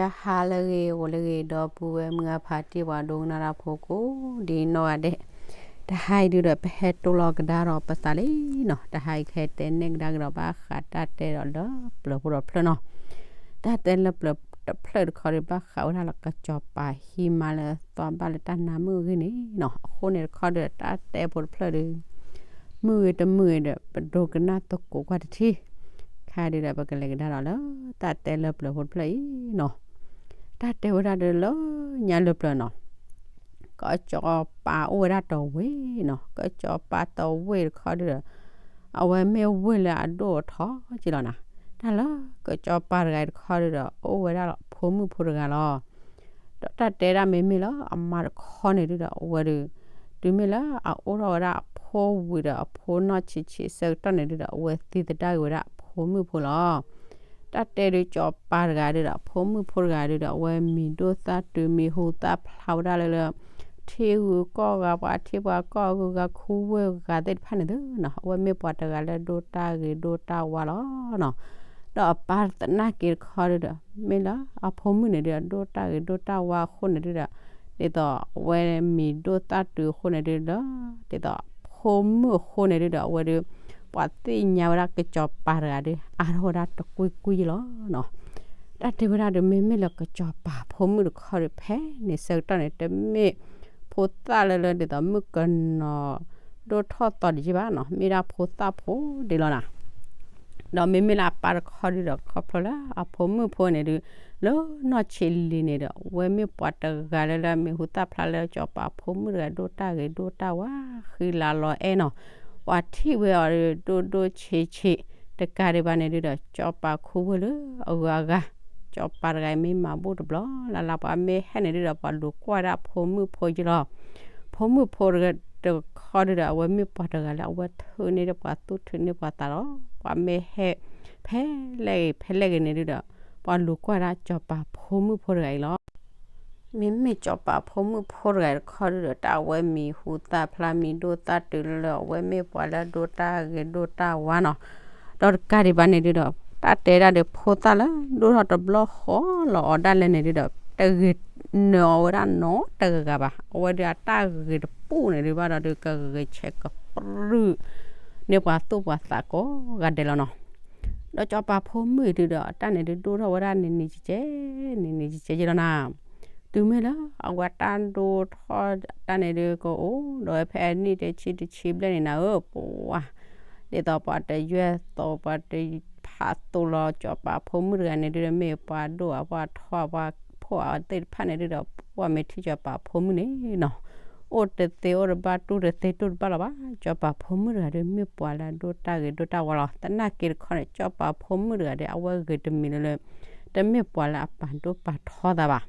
တဟါလၢအဂ့ၤ ဂီၤလၢအဂ့ၤ ဒီပုၢ်ဝဲၢ်မုၢ်အဖါတံၢ် ပှၤဒိကနၣ်တၢ်ဖိကိးဒ်နီၢ်ဂၤဒဲး, တဟါအံၤဒုဒီး ပဟဲတိၢ်လီၤကဒါဒီးပသးလံနီၤ. တဟါအံၤကဟဲတဲနဲၣ်ကဒါကဒီးဘၣ်ဃးတၢ်တဲဒီးလၢပျၢၤဖိဒီးဖျၢၣ်နီၤ. တၢ်တဲလၢပျၢၤတဖျၢၣ်တခီဒီး ဘၣ်ဃးဝဲဒၣ်လၢကစီၤပၤဟံးမါလၢအသီဘၣ်လၢတၢ်နါမုၣ်အဂ့ၢ်န့ၣ်နီၤ. အဃိန့ၣ်တခီဒီး တၢ်တဲဖိတဖျၢၣ်ဒီး မုၢ်ဂ့ၤတမုၢ်ဂ့ၤဒီး ပဒိကနၣ်သကိးကွၢ်တထံၣ်. ခဲအံၤဒုဒီး ပကလဲၤကဒါဒီးလၢ တၢ်တဲလၢပျၢၤဖိတဖျၢၣ်အံၤနီၤ. တၢ်တဲဝဲဒၣ်ဒီးလၢညါလၢပျၢၤနီၤ, ကစီၤပၤအိၣ်ဝဲဒၣ်တဝ့ၢ်နီၤ. ကစီၤပၤတဝ့ၢ်တခီဒုဒီး အဝဲမ့ၢ်ဝ့ၢ်လၢအဒိၣ်အထီက့လီၤနီၤ. တၢ်လၢကစီၤပၤတဂၤအံၤတခီဒုဒီး အိၣ်ဝဲဒၣ်လၢဖိမုၣ်ဖိတဂၤလီၤ. ဒီးတၢ်တဲဒၣ်မ့မ့ၢ်လၢအမါတခီန့ၣ်ဒုဒီး အဝဲဒုး တုၤမ့ၢ်လၢအအိၣ်ထီၣ်ဝဲဒၣ်အဖိဝံၤဒီး အဖိနီၢ်ဆံးဆံးအဆၢကတီၢ်န့ၣ်ဒုဒီး အဝဲသံသဒၣ်က့ၤဝဲဒၣ်အဖိမုၣ်ဖိလီၤ. တၢ်တဲဒုး ကစီၤပၤတဂၤဒုဒီး အဖိမုၣ်ဖိတဂၤဒုဒီး အဝဲမံၤဒိၣ်သၣ်တုၤ မံၤဟူသၣ်ဖျါဝဲဒၣ်လၢလၢ ထံဂုၤကီၢ်ဂၤ ပှၤထံပှၤကီၢ်ဂုၤဂၤ ခူဝ့ၢ်ဂၤသ့ၣ်တဖၣ်န့ၣ်သုနီၤ. အဝဲမ့ၢ်ပှၤတဂၤလၢဒိၣ်တၢ်ဂ့ၤဒိၣ်တၢ်ဝါလီၤနီၤ. ဒီးအပၢ်သနာ်က့တခီဒုဒီး မ့ၢ်လၢအဖိမုၣ်န့ၣ်ဒုဒီး ဒိၣ်တၢ်ဂ့ၤဒိၣ်တၢ်ဝါအဃိန့ၣ်ဒုဒီး ဒ်သိးအဝဲမံၤဒိၣ်သၣ်တုၤအဃိန့ၣ်ဒုဒီး ဒ်သိးဖိမုၣ်အဃိန့ၣ်ဒုဒီး အဝဲဒုး ပှၤသ့ၣ်ညါဝဲဒၣ်ကစီၤပၤတဂၤဒုး အါထီၣ်ဝဲဒၣ်တကွံကွံယလီၤနီၤ. တၢ်တဲဝဲဒၣ်ဒီး မ့မ့ၢ်လၢကစီၤပၤဖိမုၣ်တခီဒီး ဖဲန့ၣ်ဆၢကတီၢ်န့ၣ် တမ့ၢ်ဖိသၣ်လၢလၢ ဒ်သိးမုၣ်ကနီၤဒိၣ်ထီၣ်သီဒံးက့ဘၣ်နီၤ, မ့ၢ်ဒၣ်ဖိသၣ်ဖိဒံးလီၤနီၤ. ဒီးမ့မ့ၢ်လၢအပၢ်တခီဒုဒီး ခီဖျိလၢအဖိမုၣ်ဖိန့ၣ်ဒုး လၢနီၢ်ဆံးလံၤန့ၣ်ဒီး အဝဲမ့ၢ်ပှၤတဂၤလၢလၢ မံၤဟူသၣ်ဖျါလၢ ကစီၤပၤဖိမုၣ်တဂၤဒိၣ်တၢ်ဂ့ၤဒိၣ်တၢ်ဝါ ဃံလၤလီၤအဲၣ်နီၤ. ပှၤထံၣ်ဝဲအီၤဒုး ဒိၣ်ဒိၣ်ဆံးဆံး, တကးဒံးဘၣ်န့ၣ်ဒုဒီး ကစီၤပၤခူဝ့ၢ်လၢအဂုၤအဂၤ ကစီၤပၤတဂၤအံၤမ့ၢ်မၤဘူၣ်တဘျီလၢ်လၢ် ပှၤမ့ၢ်ဟဲန့ၣ်ဒုဒီး ပှၤလူၤကွၢ်ဒၣ်ဖိမုၣ်ဖိယလီၤ. ဖိမုၣ်ဖိတခီဒုဒီး အဝဲမ့ၢ်ပှၤတဂၤလၢ အဝဲထုးန့ၢ်ဒီးပှၤသူၣ်ထုးန့ၢ်ပှၤသးလီၤ. ပှၤမ့ၢ်ဟဲဖဲလဲၣ်ဂ့ၤဖဲလဲၣ်ဂ့ၤန့ၣ်ဒုဒီး ပှၤလူၤကွၢ်ဒၣ်ကစီၤပၤဖိမုၣ်ဖိတဂၤအံၤလီၤ. မ့မ့ၢ်ကစီၤပၤဖိမုၣ်ဖိတဂၤတခီဒုဒီး တၢ်အဝဲမံၤဟူသၣ်ဖျါ မံၤဒိၣ်သၣ်တုၤလၢလၢ အဝဲမ့ၢ်ပှၤလၢဒိၣ်တၢ်ဂ့ၤဒိၣ်တၢ်ဝါနီၤ. ဒီးတကးဒံးဘၣ်န့ၣ်ဒုဒီး တၢ်တဲဒၣ်ဒီး ဖိသၣ်လၢဒိၣ်ထီၣ်တဘျီဃီလီၤအီၤဒၣ်လဲာ်န့ၣ်ဒုဒီး တဂ့ၤနၢၤအီၤဝဲဒၣ်နီတဂၤဘၣ်. အဝဲဒုးအတၢ်ဂ့ၤတပူၤန့ၣ်ဒုဘၣ်ဒီးဒုး ကဂ့ၤဆဲးကပြုၢ်န့ၢ်ပှၤသူၣ်ပှၤသးကိးဂၤဒဲးလီၤနီၤ. ဒီးကစီၤပၤဖိမုၣ်အံၤဒုဒီး တၢ်န့ၣ်ဒုးဒိၣ်ထီၣ်ဝဲဒၣ်နံၤနံၤကဲကဲ, နံၤနံၤကဲကဲယလီၤနီၤ. တုၤမ့ၢ်လၢအဝဲတၢ်ဒိၣ်ထီၣ်တၢ်န့ၣ်ဒုး ကအိၣ်ဒီးဝဲဖဲအနံၣ်တဆံတဆံဘျဲၣ်န့ၣ်နၤဧၢ, ပှၤ ဒ်သိးပှၤတယွဲၢ်သိး ပှၤတဖးသိးလီၤ ကစီၤပၤဖိမုၣ်တဂၤန့ၣ်ဒုဒီး မ့ၢ်ပှၤဒိၣ်အပှၤထီအပှၤဖှီၣ်အသ့ၣ်တဖၣ်န့ၣ်ဒုဒီး ပှၤမ့ၢ်ထံၣ်ကစီၤပၤဖိမုၣ်န့ၣ်နီၤ အိၣ်တသ့အိၣ်တဘၣ် တူၢ်တသ့တူၢ်တဘၣ်လီၤဘၣ်. ကစီၤပၤဖိမုၣ်တဂၤဒုး မ့ၢ်ပှၤလၢအဒိၣ်တၢ်ဂ့ၤဒိၣ်တၢ်ဝါလီၤ. သနာ်က့တခီန့ၣ် ကစီၤပၤဖိမုၣ်တဂၤဒီး အဝဲဂ့ၤတမံၤလၢလၢ တမ့ၢ်ပှၤလၢအပာ်ဒိၣ်ပာ်ထီသးဘၣ်.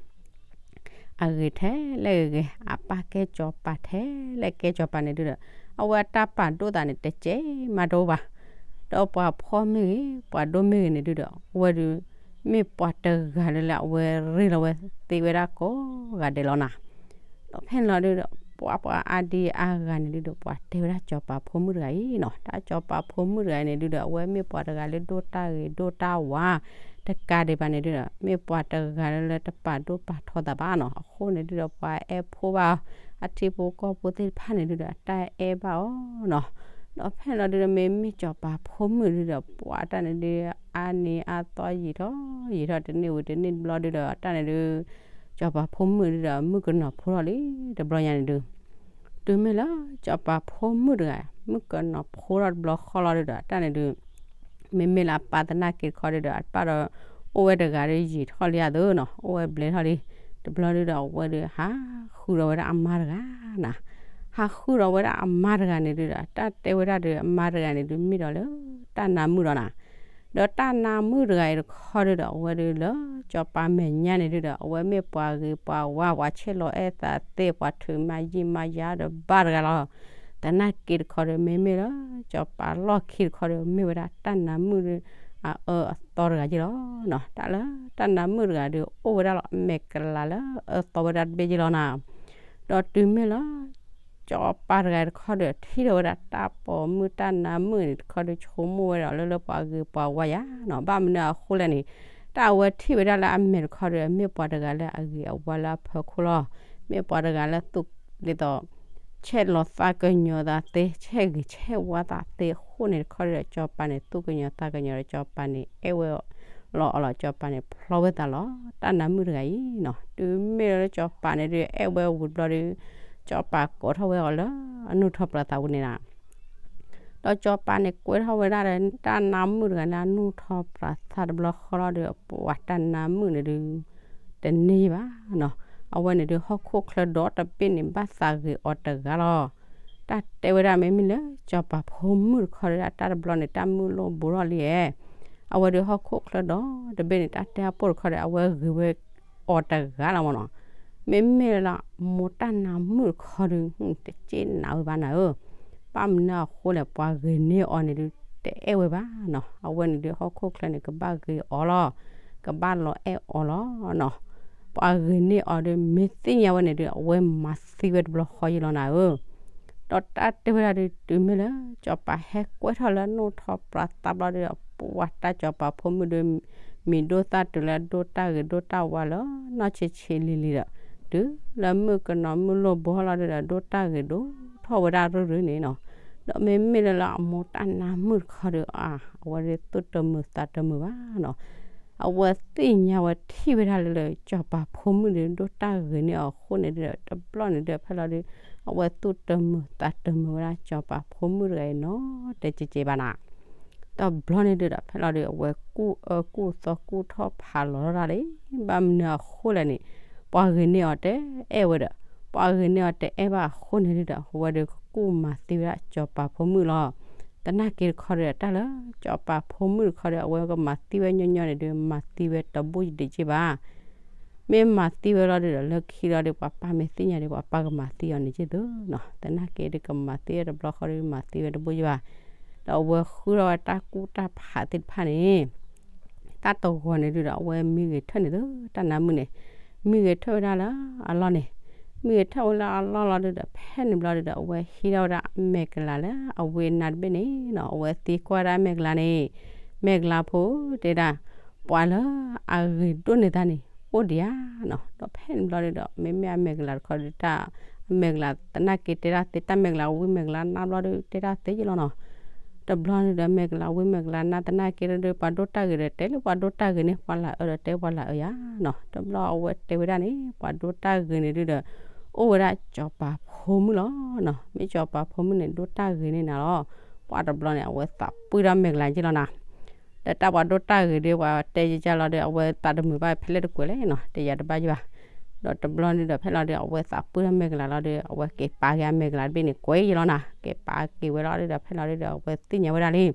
အဂ့ၤထဲလဲၣ်ဂ့ၤဂ့ၤ အပၢ်ကဲကစီၤပၤထဲလဲၣ်ကဲကစီၤပၤန့ၣ်ဒုဒီး အဝဲအတၢ်ပာ်ဒိၣ်သးန့ၣ် တကဲးမးတအိၣ်ဘၣ်. ဒီးပှၤဖှီၣ်မ့ၢ်ဂ့ၤ ပှၤဒိၣ်မ့ၢ်ဂ့ၤန့ၣ်ဒုဒီး အဝဲဒုး မ့ၢ်ပှၤတဂၤလၢလၢ အဝဲရ့လီၤဝဲသ့ဝဲဒၣ်ကိးဂၤဒဲးလီၤနီၤ. ဒီးဖဲန့ၣ်လီၤဒုဒီး ပှၤပှၤအါဒံအါဂၤန့ၣ်ဒုဒီး ပှၤတဲဝဲဒၣ်ကစီၤပၤဖိမုၣ်တဂၤအံၤနီၤ, တၢ်ကစီၤပၤဖိမုၣ်တဂၤအံၤန့ၣ်ဒုဒီး အဝဲမ့ၢ်ပှၤတဂၤလၢဒိၣ်တၢ်ဂ့ၤဒိၣ်တၢ်ဝါ တကးဒံးဘၣ်န့ၣ်ဒုဒီး မ့ၢ်ပှၤတဂၤလၢလၢတပာ်ဒိၣ်ပာ်ထီသးဘၣ်နီၤ. အဃိန့ၣ်ဒုဒီး ပှၤအဲၣ်ဖိဘၣ် အထံဖိကီၢ်ဖိသ့ၣ်တဖၣ်န့ၣ်ဒုဒီး အတၢ်အဲၣ်ဘၣ်အီၤနီၤ. ဒီးဖဲန့ၣ်လီၤဒုဒီး မ့မ့ၢ်ကစီၤပၤဖိမုၣ်ဒုဒီး ပှၤတၢ်န့ၣ်ဒု အါနံၤအါသီယံာ်ထီၣ် ယံာ်ထီၣ်တန့ၢ်ဝံၤတန့ၢ်တဘျီဒုဒီး တၢ်န့ၣ်ဒု ကစီၤပၤဖိမုၣ်ဒုဒီး မုၣ်ကနီၤဖိထီၣ်လံတဘျီညါန့ၣ်ဒု တုၤမ့ၢ်လၢ ကစီၤပၤဖိမုၣ်တဂၤ မုၣ်ကနီၤဖိထီၣ်တဘျီဃီလီၤဒုဒီး တၢ်န့ၣ်ဒု မ့မ့ၢ်လၢအပၢ်သနာ်က့တခီဒုဒီး အပၢ်ဒီး အိၣ်ဝဲတဂၤဒီးယံာ်ထီၣ်လံအသိးနီၤ, အိၣ်ဝဲဘျဲထီၣ်လံ. တဘျီဒုဒီး အဝဲဒုးဟးဃုဒီးဝဲဒၣ်အမါတဂၤနီၤ, ဟးဃုဒီးဝဲဒၣ်အမါတဂၤန့ၣ်ဒုဒီး တၢ်တဲဝဲဒၣ်ဒီးအမါတဂၤန့ၣ်ဒု မ့ၢ်ဒီးလၢ တၢ်နါမုၣ်ဒီးနီၤ. ဒီးတၢ်နါမုၣ်တဂၤအံၤတခီဒုဒီး အဝဲဒုးလၢ ကစီၤပၤမဲာ်ညါန့ၣ်ဒုဒီး အဝဲမ့ၢ်ပှၤဂ့ၤပှၤဝါ ပှၤဆဲးလီၤအဲၣ်သးသ့ ပှၤထုးမၤယံာ်မၤယၤဒီးဘၣ်တဂၤလီၤ. သနာ်က့တခီဒီး မ့မ့ၢ်လၢ ကစီၤပၤလီၢ်ခံတခီဒီး မ့ၢ်ဝဲဒၣ်တၢ်နါမုၣ်ဒု အအၢအသီတဂၤက့လီၤနီၤ. တၢ်လၢတၢ်နါမုၣ်တဂၤဒုး အိၣ်ဝဲဒၣ်လီၤ အမဲာ်ကလၤလၢအၢသီဝဲဒၣ်တဘ့ၣ်က့လီၤနီၤ. ဒီးတုၤမ့ၢ်လၢ ကစီၤပၤတဂၤတခီဒီး ထံၣ်ဒီးဝဲဒၣ်တၢ်ပိာ်မုၣ်တၢ်နါမုၣ်န့ၣ်တခီဒီး ဆိကမိၣ်ဝဲဒၣ်လၢလၢပှၤဂ့ၤပှၤဝါယၤနီၤ. ဘၣ်မနုၤအဃိလဲၣ်န့ၣ် တၢ်အဝဲထံၣ်ဝဲဒၣ်လၢအမဲာ်တခီဒီး မ့ၢ်ပှၤတဂၤလၢအဂ့ၤအဝါလၢအဖီခိၣ်လီၤ. မ့ၢ်ပှၤတဂၤလၢသူၣ်ဒ်သိး ဆဲးလီၤသးကညီၤသးသ့, ဆဲးဂံၢ်ဆဲးဝါသးသ့အဃိန့ၣ်တခီဒီး စီၤပၤန့ၣ်သူၣ်ကညီၤသးကညီၤဒီး စီၤပၤန့ၣ်အဲၣ်ဝဲလီၤအီၤလီၤ. စီၤပၤန့ၣ်ဖျီဝဲသးလီၤ. တၢ်နါမုၣ်တဂၤအံၤနီၤ, တုၤမ့ၢ်လၢစီၤပၤန့ၣ်ဒုး အဲၣ်ဝဲဝံၤတဘျီဒီး စီၤပၤကိးထီၣ်ဝဲအီၤလၢအနီၣ်ထီၣ်ပြးသးပူၤန့ၣ်လီၤ. ဒီးစီၤပၤန့ၣ်ကွဲထီၣ်ဝဲဒၣ်ဒီး တၢ်နါမုၣ်တဂၤန့ၣ်အနီၣ်ထီၣ်ပြးသးတဘျီဃီလီၤဒီး ပှၤတၢ်နါမုၣ်န့ၣ်ဒုး တန့ၢ်ဘၣ်နီၤ. အဝဲန့ၣ်ဒုးဟီၣ်ခိၣ်ချၢဒီတဘ့ၣ်န့ၣ် ဘၣ်သးဂ့ၤအီၤတဂၤလီၤ. တၢ်တဲဝဲဒၣ်မ့မ့ၢ်လၢ စီၤပၤဖိမုၣ်တခီဒီး တၢ်တဘျီန့ၣ် တၢ်မုၢ်လိၣ်ဘိထီၣ်လံဧါ. အဝဲဒုးဟီၣ်ခိၣ်ချၢဒီတဘ့ၣ်န့ၣ် တၢ်တဲအပိၢ်တခီဒီး အဝဲဂ့ၤဝဲအီၤတဂၤလီၤမ့ၢ်နီၤ. မ့မ့ၢ်လၢ မိၢ်တၢ်နါမုၣ်တခီဒီး တက့ၢ်နးဝဲဘၣ်နၤဧၢ. ဘၣ်မနုၤအဃိလဲၣ် ပှၤဂ့ၤန့ၢ်အီၤန့ၣ်ဒုး တအဲၣ်ဝဲဘၣ်နီၤ. အဝဲန့ၣ်ဒုးဟီၣ်ခိၣ်ချၢန့ၣ် ကဘၣ်ဂ့ၤအီၤလီၤ, ကဘၣ်လီၤအဲၣ်အီၤလီၤနီၤ. ပှၤဂ့ၤန့ၢ်အီၤဒီး မ့ၢ်သ့ၣ်ညါဝဲန့ၣ်ဒုး အဝဲမၤသံဝဲတဘျီဃီယံလီၤနၤဧၢ. ဒီးတၢ်တဲဝဲဒၣ်ဒုး တုၤမ့ၢ်လၢ စီၤပၤဟဲကွဲထီၣ်လၢနီၣ်ထီၣ်ပြးသးဘျီဒီး ပှၤတၢ်စီၤပၤဖိမုၣ်ဒီး မံၤဒိၣ်သၣ်တုၤလၢဒိၣ်တၢ်ဂ့ၤဒိၣ်တၢ်ဝါလၢနီၢ်ဆံးဆံးလံၤလံၤဒီး တုၤလၢမုၣ်ကနီၤမုၢ်လိၣ်ဘိထီၣ်လီၤဒီး ဒိၣ်တၢ်ဂ့ၤဒိၣ်ထီၣ်ဝဲဒၣ်ရုၢ်ရုၢ်န့ၣ်နီၤ. ဒီးမ့မ့ၢ်လၢလၢအမိၢ်တၢ်နါမုၣ်တခီဒီး အဝဲဒုးသူၣ်တမုာ်သးတမုာ်ဘၣ်နီၤ. အဝဲသ့ၣ်ညါဝဲထံၣ်ဝဲဒၣ်လၢ စီၤပၤဖိမုၣ်ဒီး ဒိၣ်တၢ်ဂ့ၤန့ၢ်အီၤအဃိန့ၣ်ဒီး တဘျီန့ၣ်ဒီး ဖဲလီၤဒီး အဝဲသူၣ်တမုာ်သးတမုာ်ဝဲဒၣ် စီၤပၤဖိမုၣ်တဂၤအံၤနီၤ တကဲးကဲးဘၣ်နၤ. တဘျီန့ၣ်ဒုးဒီး ဖဲလီၤဒီး အဝဲကူၣ်အၢကူၣ်သီကူၣ်ထီၣ်ဖးလီၤထီၣ်ဒၣ်လံ. ဘၣ်မနုၤအဃိလဲၣ်န့ၣ် ပှၤဂ့ၤန့ၢ်အီၤတအဲၣ်ဝဲဒီး ပှၤဂ့ၤန့ၢ်အီၤတအဲၣ်ဘၣ်အဃိန့ၣ်ဒုးဒီး အဝဲဒီးကကူၣ်မၤသံဝဲဒၣ်စီၤပၤဖိမုၣ်လီၤ. သနာ်က့တခီဒီး တၢ်လၢစီၤပၤဖိမုၣ်တခီဒီး အဝဲကမၤသံဝဲညီညီန့ၣ်ဒုး မၤသံဝဲတဘူၣ်ဒံးက့ဘၣ်. မ့ၢ်မၤသံဝဲလီၤဒုးဒီး လၢခံလီၤဒီး ပှၤပၢ်မ့ၢ်သ့ၣ်ညါဒီး ပှၤပၢ်ကမၤသံအီၤန့ၣ်က့သုနီၤ. သနာ်က့ဒုးကမၤသံဝဲတဘျီဃီဒီး မၤသံဝဲတဘူၣ်က့ဘၣ်. ဒီးအဝဲဃုထီၣ်ဝဲတၢ်ကူၣ်တၢ်ဖးသ့ၣ်တဖၣ်န့ၣ် တၢ်တဂီၤန့ၣ်ဒုးဒီး အဝဲမံဂ့ၤထၢၣ်န့ၣ်သု တၢ်နါမုၣ်န့ၣ် မံဂ့ၤထၢၣ်ဝဲဒၣ်လၢအလီၢ်န့ၣ်, မံဂ့ၤထၢၣ်ဝဲလၢအလီၢ်လီၤဒုးဒီး ဖဲန့ၣ်ဘျီဒုးဒီး အဝဲဟံးထီၣ်ဝဲဒၣ်အမဲာ်ကလၤလၢအဝ့ၢ်နါတဘ့ၣ်န့ၣ်နီၤ. အဝဲသံကွၢ်ဒၣ်အမဲာ်ကလၤန့ၣ်, မဲာ်ကလၤဖိတဲဒၣ်, ပှၤလၢအဂ့ၤဒိၣ်န့ၢ်တၢ်န့ၣ် အိၣ်ဒံးဧါနီၤ. ဒီးဖဲန့ၣ်ဘျီဒုးဒီး မ့မ့ၢ်အမဲာ်ကလၤတခီဒုး တၢ်အမဲာ်ကလၤသနာ်က့တဲဒၣ်သ့ တၢ်မဲာ်ကလၤဝံမဲာ်ကလၤနါဘျီဒုး တဲဒၣ်သ့ယလီၤနီၤ. တဘျီန့ၣ်ဒီး မဲာ်ကလၤဝံမဲာ်ကလၤနါသနာ်က့ဒီး ပှၤဒိၣ်တၢ်ဂ့ၤဒီး တဲလၢပှၤဒိၣ်တၢ်ဂ့ၤန့ၣ် ပှၤလၢအအၢဒီး တဲပှၤလၢအအၢယါနီၤ. တဘျီအဝဲတဲဝဲဒၣ်န့ၣ် ပှၤဒိၣ်တၢ်ဂ့ၤန့ၣ်ဒုးဒီး အိၣ်ဝဲဒၣ်စီၤပၤဖိမုၣ်လီၤနီၤ. မ့ၢ်စီၤပၤဖိမုၣ်န့ၣ် ဒိၣ်တၢ်ဂ့ၤန့ၢ်နၤလီၤ. ပှၤတဘျီန့ၣ် အဝဲသးပှံၢ်ဒီးမဲာ်ကလၤယလီၤနၤ. ဒီးတၢ်ပှၤဒိၣ်တၢ်ဂ့ၤဒီး ပှၤတဲယကလီၤဒီး အဝဲသးတမုာ်ဘၣ်ဖဲလဲၣ်တကွဲးလဲၣ်နီၤ, တဲယၤတဘၣ်ယဘၣ်. ဒီးတဘျီန့ၣ်ဒီး ဖဲလီၤဒီး အဝဲသးပှံၢ်ထီၣ်မဲာ်ကလၤလီၤဒီး အဝဲက့ၤပာ်က့ၤအမဲာ်ကလၤတဘ့ၣ်န့ၣ် ကွဲးယလီၤနၤ. က့ၤပာ်က့ၤဝဲလီၤဒုးဒီး ဖဲလီၤဒုးဒီး အဝဲသ့ၣ်ညါဝဲဒၣ်လံ. အီ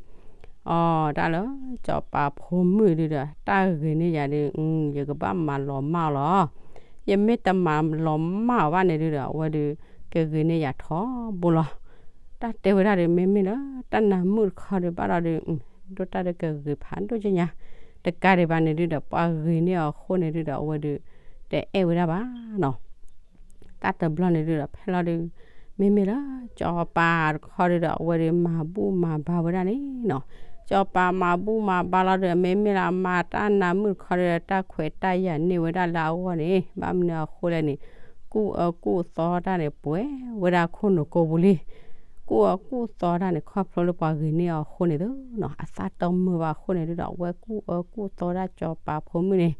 တၢ်လၢ စီၤပၤဖိမုၣ်ဒုးဒီး တၢ်ဂ့ၤန့ၢ်ယၤဒုး ယကဘၣ်မၤလီၤမၢ်အီၤလီၤ. ယမ့ၢ်တမၤလီၤမၢ်အီၤဘၣ်န့ၣ်ဒုးဒီး အဝဲဒုး ကဂ့ၤန့ၢ်ယၤထီဘိလီၤ. တၢ်တဲဝဲဒၣ်ဒီး မ့မ့ၢ်လၢ တၢ်နါမုၣ်တခီဒီး ဘၣ်ဒီးဒုး ဒိၣ်တၢ်ဒီးကဂ့ၤဖးဒိၣ်ကညါ, တကးဒံးဘၣ်န့ၣ်ဒုးဒီး ပှၤဂ့ၤန့ၢ်အီၤအဃိန့ၣ်ဒုးဒီး အဝဲဒုး တအဲၣ်ဝဲဒၣ်ဘၣ်နီၤ. တၢ်တဘျီန့ၣ်ဒုးဒီး ဖဲလီၤဒုး မ့မ့ၢ်လၢ စီၤပၤတခီဒုးဒီး အဝဲဒုး မၤဘူၣ်မၤဘါဝဲဒၣ်န့ၣ်နီၤ. စီၤပၤမၤဘူၣ်မၤဘါလီၤဒုး မ့မ့ၢ်လၢအမါတၢ်နါမုၣ်တခီဒုးဒီး တၢ်ခွဲးတၢ်ယာ်န့ၢ်ဝဲဒၣ်လၢအဂီၢ်န့ၣ် ဘၣ်မနုၤအဃိလဲၣ်န့ၣ် ကူၣ်အၢကူၣ်သီတၢ်န့ၣ် ပှဲၤဝဲဒၣ်ခိၣ်နူာ်ကိာ်ပူၤလံ. ကူၣ်အၢကူၣ်သီတၢ်န့ၣ် ခီဖျိလၢပှၤဂ့ၤန့ၢ်အီၤအဃိန့ၣ်သုနီၤ, အသးတမုာ်ဘၣ်အဃိန့ၣ်ဒုးဒီး အဝဲကူၣ်အၢကူၣ်သီဒၣ်စီၤပၤဖိမုၣ်န့ၣ်,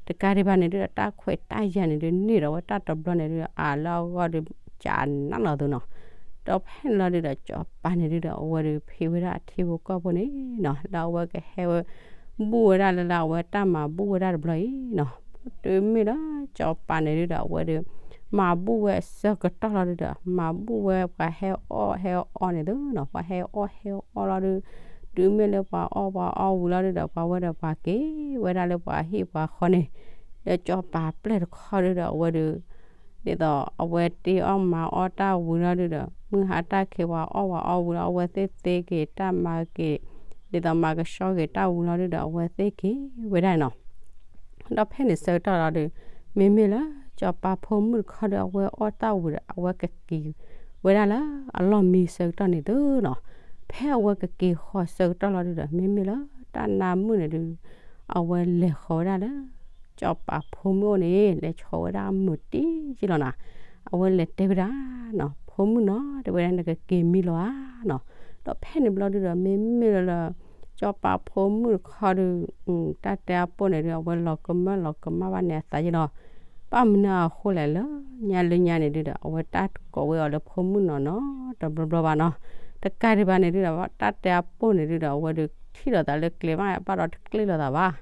တကးဒံးဘၣ်န့ၣ်ဒုးဒီး တၢ်ခွဲးတၢ်ယာ်န့ၣ်ဒုး န့ၢ်ဒီးဝဲတၢ်တဘျီန့ၣ်ဒုး အလၢအဂီၢ်ဒုး ကနၣ်လီၤသုနီၤ. ဒီးဖဲန့ၣ်လီၤဒုးဒီး စီၤပၤန့ၣ်ဒုးဒီး အဝဲဒုးဖံးဝဲဒၣ်အထံဖိကီၢ်ဖိန့ၣ်နီၤ, လၢအဝဲကဟဲဝဲ ဘူၣ်ဝဲဒၣ်လၢလၢအဝဲတၢ်မၤဘူၣ်ဝဲဒၣ်တဘျီအံၤနီၤ. တုၤမ့ၢ်လၢစီၤပၤန့ၣ်ဒုးဒီး အဝဲဒုး မၤဘူၣ်ဝဲအဆၢကတီၢ်လီၤဒုးဒီး မၤဘူၣ်ဝဲပှၤဟဲအီၣ်ဟဲအီန့ၣ်သုနီၤ, ပှၤဟဲအီၣ်ဟဲအီလီၤဒုး, တုၤမ့ၢ်လၢပှၤအီၣ်ပှၤအီဝံၤလီၤဒုးဒီး ပှၤဝဲဒီးပှၤက့ၤဝဲဒၣ်လၢပှၤဟံၣ်ပှၤဃီန့ၣ်, ဒီးစီၤပၤပျဲၢ်တခီဒုးဒီး အဝဲဒုး ဒ်သိးအဝဲတ့အီၣ်မၤအီၣ်တၢ်ဝံၤလီၤဒုးဒီး မုၢ်ဟါတၢ်ခံးပှၤအီၣ်ပှၤအီဝံၤလီၤ အဝဲသ့ၣ်သ့က့ၤတၢ်မၤက့ၤ ဒ်သိးမၤကဆှီက့ၤတၢ်ဝံၤလီၤဒုးဒီး အဝဲသ့ၣ်က့ၤဝဲဒၣ်နီၤ. ဒီးဖဲန့ၣ်ဆၢကတီၢ်လီၤဒုး မ့မ့ၢ်လၢ စီၤပၤဖိမုၣ်တခီဒီး အဝဲအီၣ်တၢ်ဝံၤဒီး အဝဲကက့ၤဝဲဒၣ်လၢအလီၢ်မံဆၢကတီၢ်န့ၣ်သုနီၤ. ဖဲအဝဲကက့ၤဃီၤဆၢကတီၢ်လီၤဒုးဒီး မ့မ့ၢ်လၢတၢ်နါမုၣ်န့ၣ်ဒုး အဝဲလဲၤဃီၤဝဲဒၣ်လၢ စီၤပၤဖိမုၣ်အိၣ်န့ၣ် လဲၤဆီၣ်ဝဲဒၣ်အမုာ်တံၢ်က့လီၤနီၤ. အဝဲလဲၤတဲဝဲဒၣ်နီၤ, ဖိမုၣ်နီၤ, တဲဝဲဒၣ် နကက့ၤမံလီၤဧါနီၤ. ဒီးဖဲန့ၣ်ဘျီဒုဒီး မ့မ့ၢ်လၢလၢ စီၤပၤဖိမုၣ်တခီဒီး တၢ်တဲအပိၢ်န့ၣ်ဒု အဝဲလီၤကမၢလီၤကမၣ်ဘၣ်န့ၣ်အသးယ့လီၤ. ဘၣ်မနုၤအဃိလဲၣ်လၢ ညါလၢညါန့ၣ်ဒုဒီး အဝဲတၢ်ကိးဝဲအီၤလၢဖိမုၣ်နီၤနီၤ တဘျီဘျီဘၣ်နီၤ. တကးဒံးဘၣ်န့ၣ်ဒုဒီး တၢ်တဲအပိၢ်န့ၣ်ဒုဒီး အဝဲဒုထံၣ်လိာ်သးလၢကျဲမး ဘၣ်ဒီးတကျ့ၢ်လိာ်သးဘၣ်.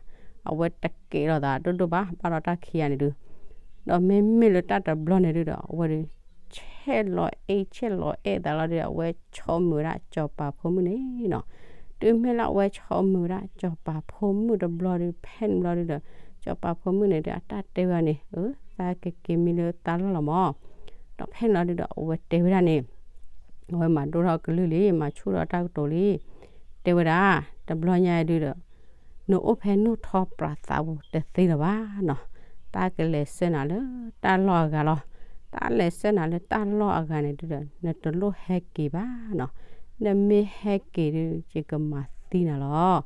အဝဲတကဲလိာ်သးဒိၣ်ဒိၣ်ဘၣ် ဘၣ်ဒီးတၢ်ခံဂၤန့ၣ်ဒု ဒီးမ့မ့ၢ်လၢတၢ်တဘျီန့ၣ်ဒုဒီး အဝဲဒု ဆဲးလီၤအဲၣ်ဆဲးလီၤအဲၣ်သးလီၤဒု အဝဲဆီၣ်မုာ်ဝဲဒၣ်စီၤပၤဖိမုၣ်န့ၣ်နီၤ. တုၤမ့ၢ်လၢအဝဲဆီၣ်မုာ်ဝဲဒၣ်စီၤပၤဖိမုၣ်တဘျီဒု ဖဲန့ၣ်ဘျီဒုဒီး စီၤပၤဖိမုၣ်န့ၣ်ဒု အတၢ်တဲဝဲန့ၣ် အၢ သးကက့ၤမံလၢသးလီၢ်လီၤမး. ဒီးဖဲန့ၣ်လီၤဒုဒီး အဝဲတဲဝဲဒၣ်န့ၣ် အဝဲမၤဒိၣ်ထီၣ်ကလုၢ်လံ မၤဆူၣ်ထီၣ်တၢ်ကတိၤလံ. တဲဝဲဒၣ် တဘျီညါဒုဒီး နအိၣ်ဖဲနိၣ်ထီပြးသးပူၤတသ့လၢၤဘၣ်နီၤ. တၢ်ကလဲၤဆှၢနၤလၢတၢ်လီၢ်အဂၤလီၤ. တၢ်လဲၤဆှၢနၤလၢတၢ်လီၢ်အဂၤန့ၣ်ဒုဒီး နတလိၣ်ဟဲက့ၤဘၣ်နီၤ. နမ့ၢ်ဟဲက့ၤဒု ယကမၤသံနၤလီၤ.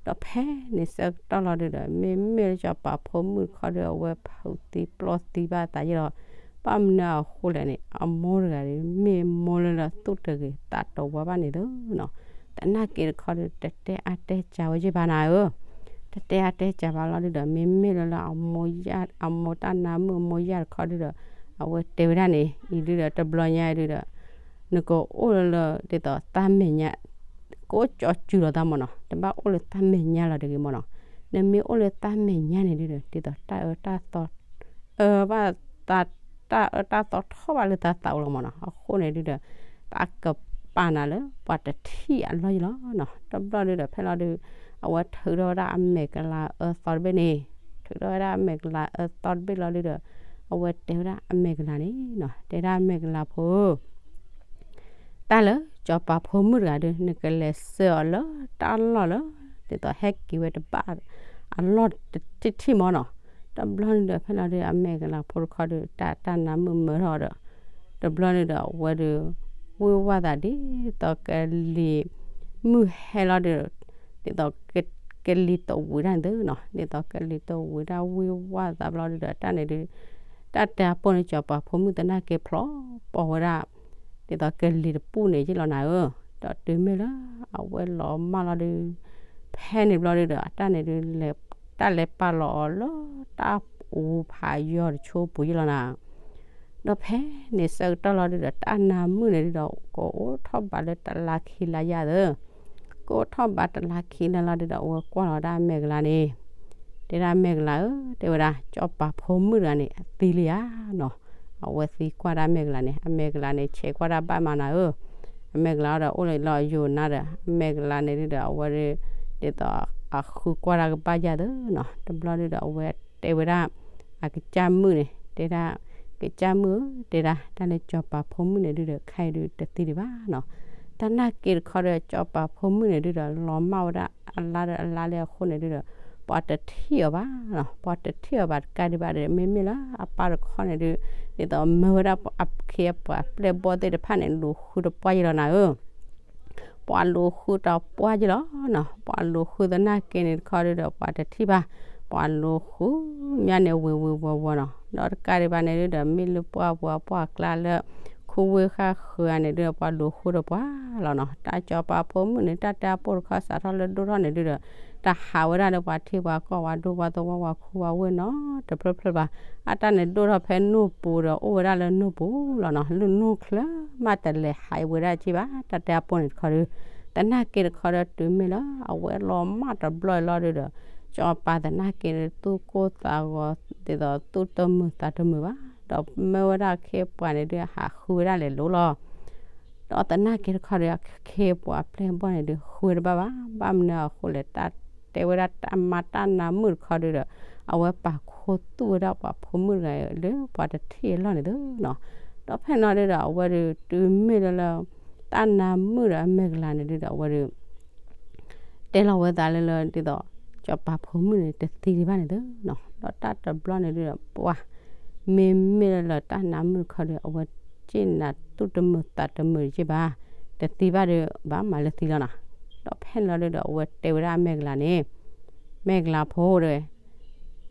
ဒီးဖဲန့ၣ်ဆၢကတီၢ်လီၤဒုဒီး မ့မ့ၢ်လၢစီၤပၤဖိမုၣ်တခီဒု အဝဲဖုးသံပျီၢ်သံဘၣ်သးယ့လီၤ. ဘၣ်မနုၤအဃိလဲၣ်န့ၣ် အမိၢ်တဂၤဒု မ့ၢ်မိၢ်လၢလၢသူၣ်တဂ့ၤသးတဝါဘၣ်န့ၣ်သ့နီၤ. သနာ်က့တခီဒု တတဲအါတဲစှၤဝဲယ့ၢ်ဘၣ်နၤဧၢ. တတဲအါတဲစှၤဘၣ်လီၤဒုဒီး မ့မ့ၢ်လၢလၢ အမိၢ်တၢ်နါမုၣ်အမိၢ်ယၢ်တခီဒုဒီး အဝဲတဲဝဲဒၣ်န့ၣ် အံၤဒုဒီး တဘျီညါဒုဒီး နကအိၣ်လၢလၢ ဒ်သိးတၢ်မဲာ်ညါ ကအိၣ်ကၠီစုၤလီၤသးမ့ၢ်နီၤ. တဘၣ်အိၣ်လၢတၢ်မဲာ်ညါလီၤတဂ့ၤမ့ၢ်နီၤ. နမ့ၢ်အိၣ်လၢတၢ်မဲာ်ညါန့ၣ်ဒုဒီး ဒ်သိးတၢ်အၢတၢ်သီ အၢဘၣ်သး တၢ်အၢတၢ်သီထီၣ်ဘၣ်လၢသးသးအိၣ်လီၤမ့ၢ်နီၤ. အဃိန့ၣ်ဒုဒီး တၢ်ကပာ်နၤလၢပှၤတထံၣ်အလီၢ်ယ့ၢ်လီၤနီၤ. တဘျီဒုဒီး ဖဲလီၤဒု အဝဲထုးထီၣ်ဝဲဒၣ်အမဲာ်ကလၤအၢသီတဘ့ၣ်န့ၣ်, ထုးထီၣ်ဝဲဒၣ်အမဲာ်ကလၤအၢသီတဘ့ၣ်လီၤဒုဒီး အဝဲတဲဝဲဒၣ်အမဲာ်ကလၤန့ၣ်နီၤ, တဲဒၣ်အမဲာ်ကလၤဖိဧၢ တၢ်လၢစီၤပၤဖိမုၣ်တဂၤဒု နကလဲၤဆှၢအီၤလၢတၢ်လီၢ်လၢ ဒ်သိးဟဲက့ၤဝဲတဘၣ်အလီၢ်တထံၣ်ထံၣ်မ့ၢ်နီၤ. တဘျီန့ၣ်ဒီး ဖဲလီၤဒု အမဲာ်ကလၤဖိတခီဒု တၢ်တၢ်နါမုၣ်မၢထီၣ်ဒီး တဘျီန့ၣ်ဒီး အဝဲဒု ဝ့ၢ်ဝၢ်သးဒ်သိးကလံၤမုၢ်ဟဲလီၤဒု ဒ်သိး ကလံၤတဝံၤတၢ်န့ၣ်သ့နီၤ, ဒ်သိးကလံၤတဝံၤတၢ်ဝ့ၢ်ဝၢ်သးဘျီဒုဒီး တၢ်န့ၣ်ဒု တၢ်တဲအပိၢ်န့ၣ် စီၤပၤဖိမုၣ်သနာ်က့ဖျိးပိာ်ဝဲဒၣ် ဒ်သိးကလံၤတပူၣ်န့ၣ်ယ့ၢ်လီၤနၤဧၢ, ဒီးတုၤမ့ၢ်လၢအဝဲလီၤမၢ်လီၤဒု ဖဲန့ၣ်ဘျီဒုဒီး အတၢ်န့ၣ်ဒု တၢ်လဲၤပာ်လီၤအီၤလၢတၢ်အူဖးယီၤတဆိပူၤယ့ၢ်လီၤနၤ. ဒီးဖဲန့ၣ်ဆၢကတီၢ်လီၤဒုဒီး တၢ်နါမုၣ်န့ၣ်ဒုဒီး ကအိၣ်ထီၣ်ဘးလၢတလါခံလါယၤသၢ, ကအိၣ်ထီၣ်ဘးတလါခံလါလီၤဒုဒီး အဝဲကွၢ်လီၤဒၣ်အမဲာ်ကလၤန့ၣ် တဲဒၣ်အမဲာ်ကလၤဧၢ, တဲဝဲဒၣ် စီၤပၤဖိမုၣ်တဂၤန့ၣ် အသံလံဧါနီၤ. အဝဲသံကွၢ်ဒၣ်အမဲာ်ကလၤန့ၣ် အမဲာ်ကလၤန့ၣ် ဆဲးကွၢ်ဒၣ်ဘၣ်မးနၤဧၢ, အမဲာ်ကလၤအီၤဒီးအိၣ်လီၤယိာ်နၤဒီး အမဲာ်ကလၤန့ၣ်ဒုဒီး အဝဲဒု ဒ်သိးအဃုကွၢ်ဒၣ်ကဘၣ်ယၤသၢနီၤ. တဘျီဒုဒီး အဝဲတဲဝဲဒၣ် အကစၢ်မုၣ်န့ၣ် တဲဒၣ် ကစၢ်မုၣ်ဧၢ, တဲဒၣ် တၢ်လၢစီၤပၤဖိမုၣ်န့ၣ်ဒုဒီး ခဲအံၤဒုတသံဒံးဘၣ်နီၤ. သနာ်က့တခီဒီး စီၤပၤဖိမုၣ်န့ၣ်ဒုဒီး လီၤမၢ်ဝဲဒၣ်အလါဒီးအလါလၢအဃိန့ၣ်ဒုဒီး ပှၤတထံၣ်အီၤဘၣ်နီၤ, ပှၤတထံၣ်အီၤဘၣ်တကးဒံးဘၣ်ဒီး မ့မ့ၢ်လၢအပၢ်တခီန့ၣ်ဒု ဒ်သိးမၢဝဲဒၣ်အခ့အပှၤပျဲၢ်ဘီၣ်သ့ၣ်တဖၣ်န့ၣ် လူၤဃုတပှၢ်ယ့ၢ်လီၤနၤဧၢ ပှၤလူၤဃုတပှၢ်ယ့ၢ်လီၤနီၤ. ပှၤလူၤဃုသနာ်က့န့ၣ်တခီဒုဒီး ပှၤတထံၣ်ဘၣ်, ပှၤလူၤဃုမးန့ၣ် ဝံၤဝံၤဝီၤဝီၤနီၤ. ဒီးတကးဒံးဘၣ်န့ၣ်ဒုဒီး မ့ၢ်လၢပှၤပှၤပှၢ်ကျါလၢ ခူဝ့ၢ်ဃၣ်ဃၢၤန့ၣ်ဒုဒီး ပှၤလူၤဃုတပှၢ်လီၤနီၤ. တၢ်စီၤပၤဖိမုၣ်န့ၣ် တၢ်တဲအပိၢ်တခီစးထီၣ်လၢဒိၣ်ထီၣ်န့ၣ်ဒုဒီး တဟးဝဲဒၣ်လၢပှၤထံပှၤကီၢ် ပှၤဒိပှၤသဝီ ပှၤခူပှၤဝ့ၢ်နီတဖျၢၣ်ဖျၢၣ်ဘၣ်. အတၢ်န့ၣ်ဒိၣ်ထီၣ်ဖဲနိၣ်ပူၤဒီး အိၣ်ဝဲဒၣ်လၢနိၣ်ပူၤလီၤနီၤ. လၢနိၣ်ချၢမးတလဲၤဟးဝဲဒၣ်က့ဘၣ်. တၢ်တဲအပိၢ်န့ၣ်တခီဒီး သနာ်က့တခီဒီး တုၤမ့ၢ်လၢအဝဲလီၤမၢ်တဘျီလီၤဒုဒီး စီၤပၤသနာ်က့ဒီး သူၣ်ကိၢ်သးဂီၤ ဒ်သိးသူၣ်တမုာ်သးတမုာ်ဘၣ်. ဒီးမၢဝဲဒၣ်အခ့အပှၤန့ၣ်ဒု ဟးဃုဝဲဒၣ်လဲၤလိၤလီၤ. ဒီးသနာ်က့တခီဒီး အခ့အပှၤပျဲၢ်ဘီၣ်န့ၣ်ဒု ဃုဝဲတဘၣ်ဘၣ်. ဘၣ်မနုၤအဃိလဲၣ် တၢ်တဲဝဲဒၣ်တၢ်မါတၢ်နါမုၣ်တခီဒုဒီး အဝဲပာ်ခူသူၣ်ဝဲဒၣ်ပှၤဖိမုၣ်တဂၤလၢပှၤတထံၣ်အလီၢ်န့ၣ်သ့နီၤ. ဒီးဖဲန့ၣ်လီၤဒုဒီး အဝဲဒု တုၤမ့ၢ်လၢလၢ တၢ်နါမုၣ်ဒီးအမဲာ်ကလၤန့ၣ်ဒုဒီး အဝဲဒု တဲလီၤဝဲသးလၢလၢ ဒ်သိး စီၤပၤဖိမုၣ်န့ၣ် တသံဒံးဘၣ်န့ၣ်သ့နီၤ. ဒီးတၢ်တဘျီန့ၣ်ဒုဒီး ပှၤ မ့မ့ၢ်လၢလၢတၢ်နါမုၣ်တခီဒီး အဝဲစ့ၢ်နၤသူၣ်တမုာ်သးတမုာ်တက့ၢ်ဘၣ်, တသံဘၣ်ဒီး ဘၣ်မၤလၢသံလီၤနီၤ. ဒီးဖဲန့ၣ်လီၤဒုဒီး အဝဲတဲဝဲဒၣ်အမဲာ်ကလၤန့ၣ် မဲာ်ကလၤဖိတဲဝဲ,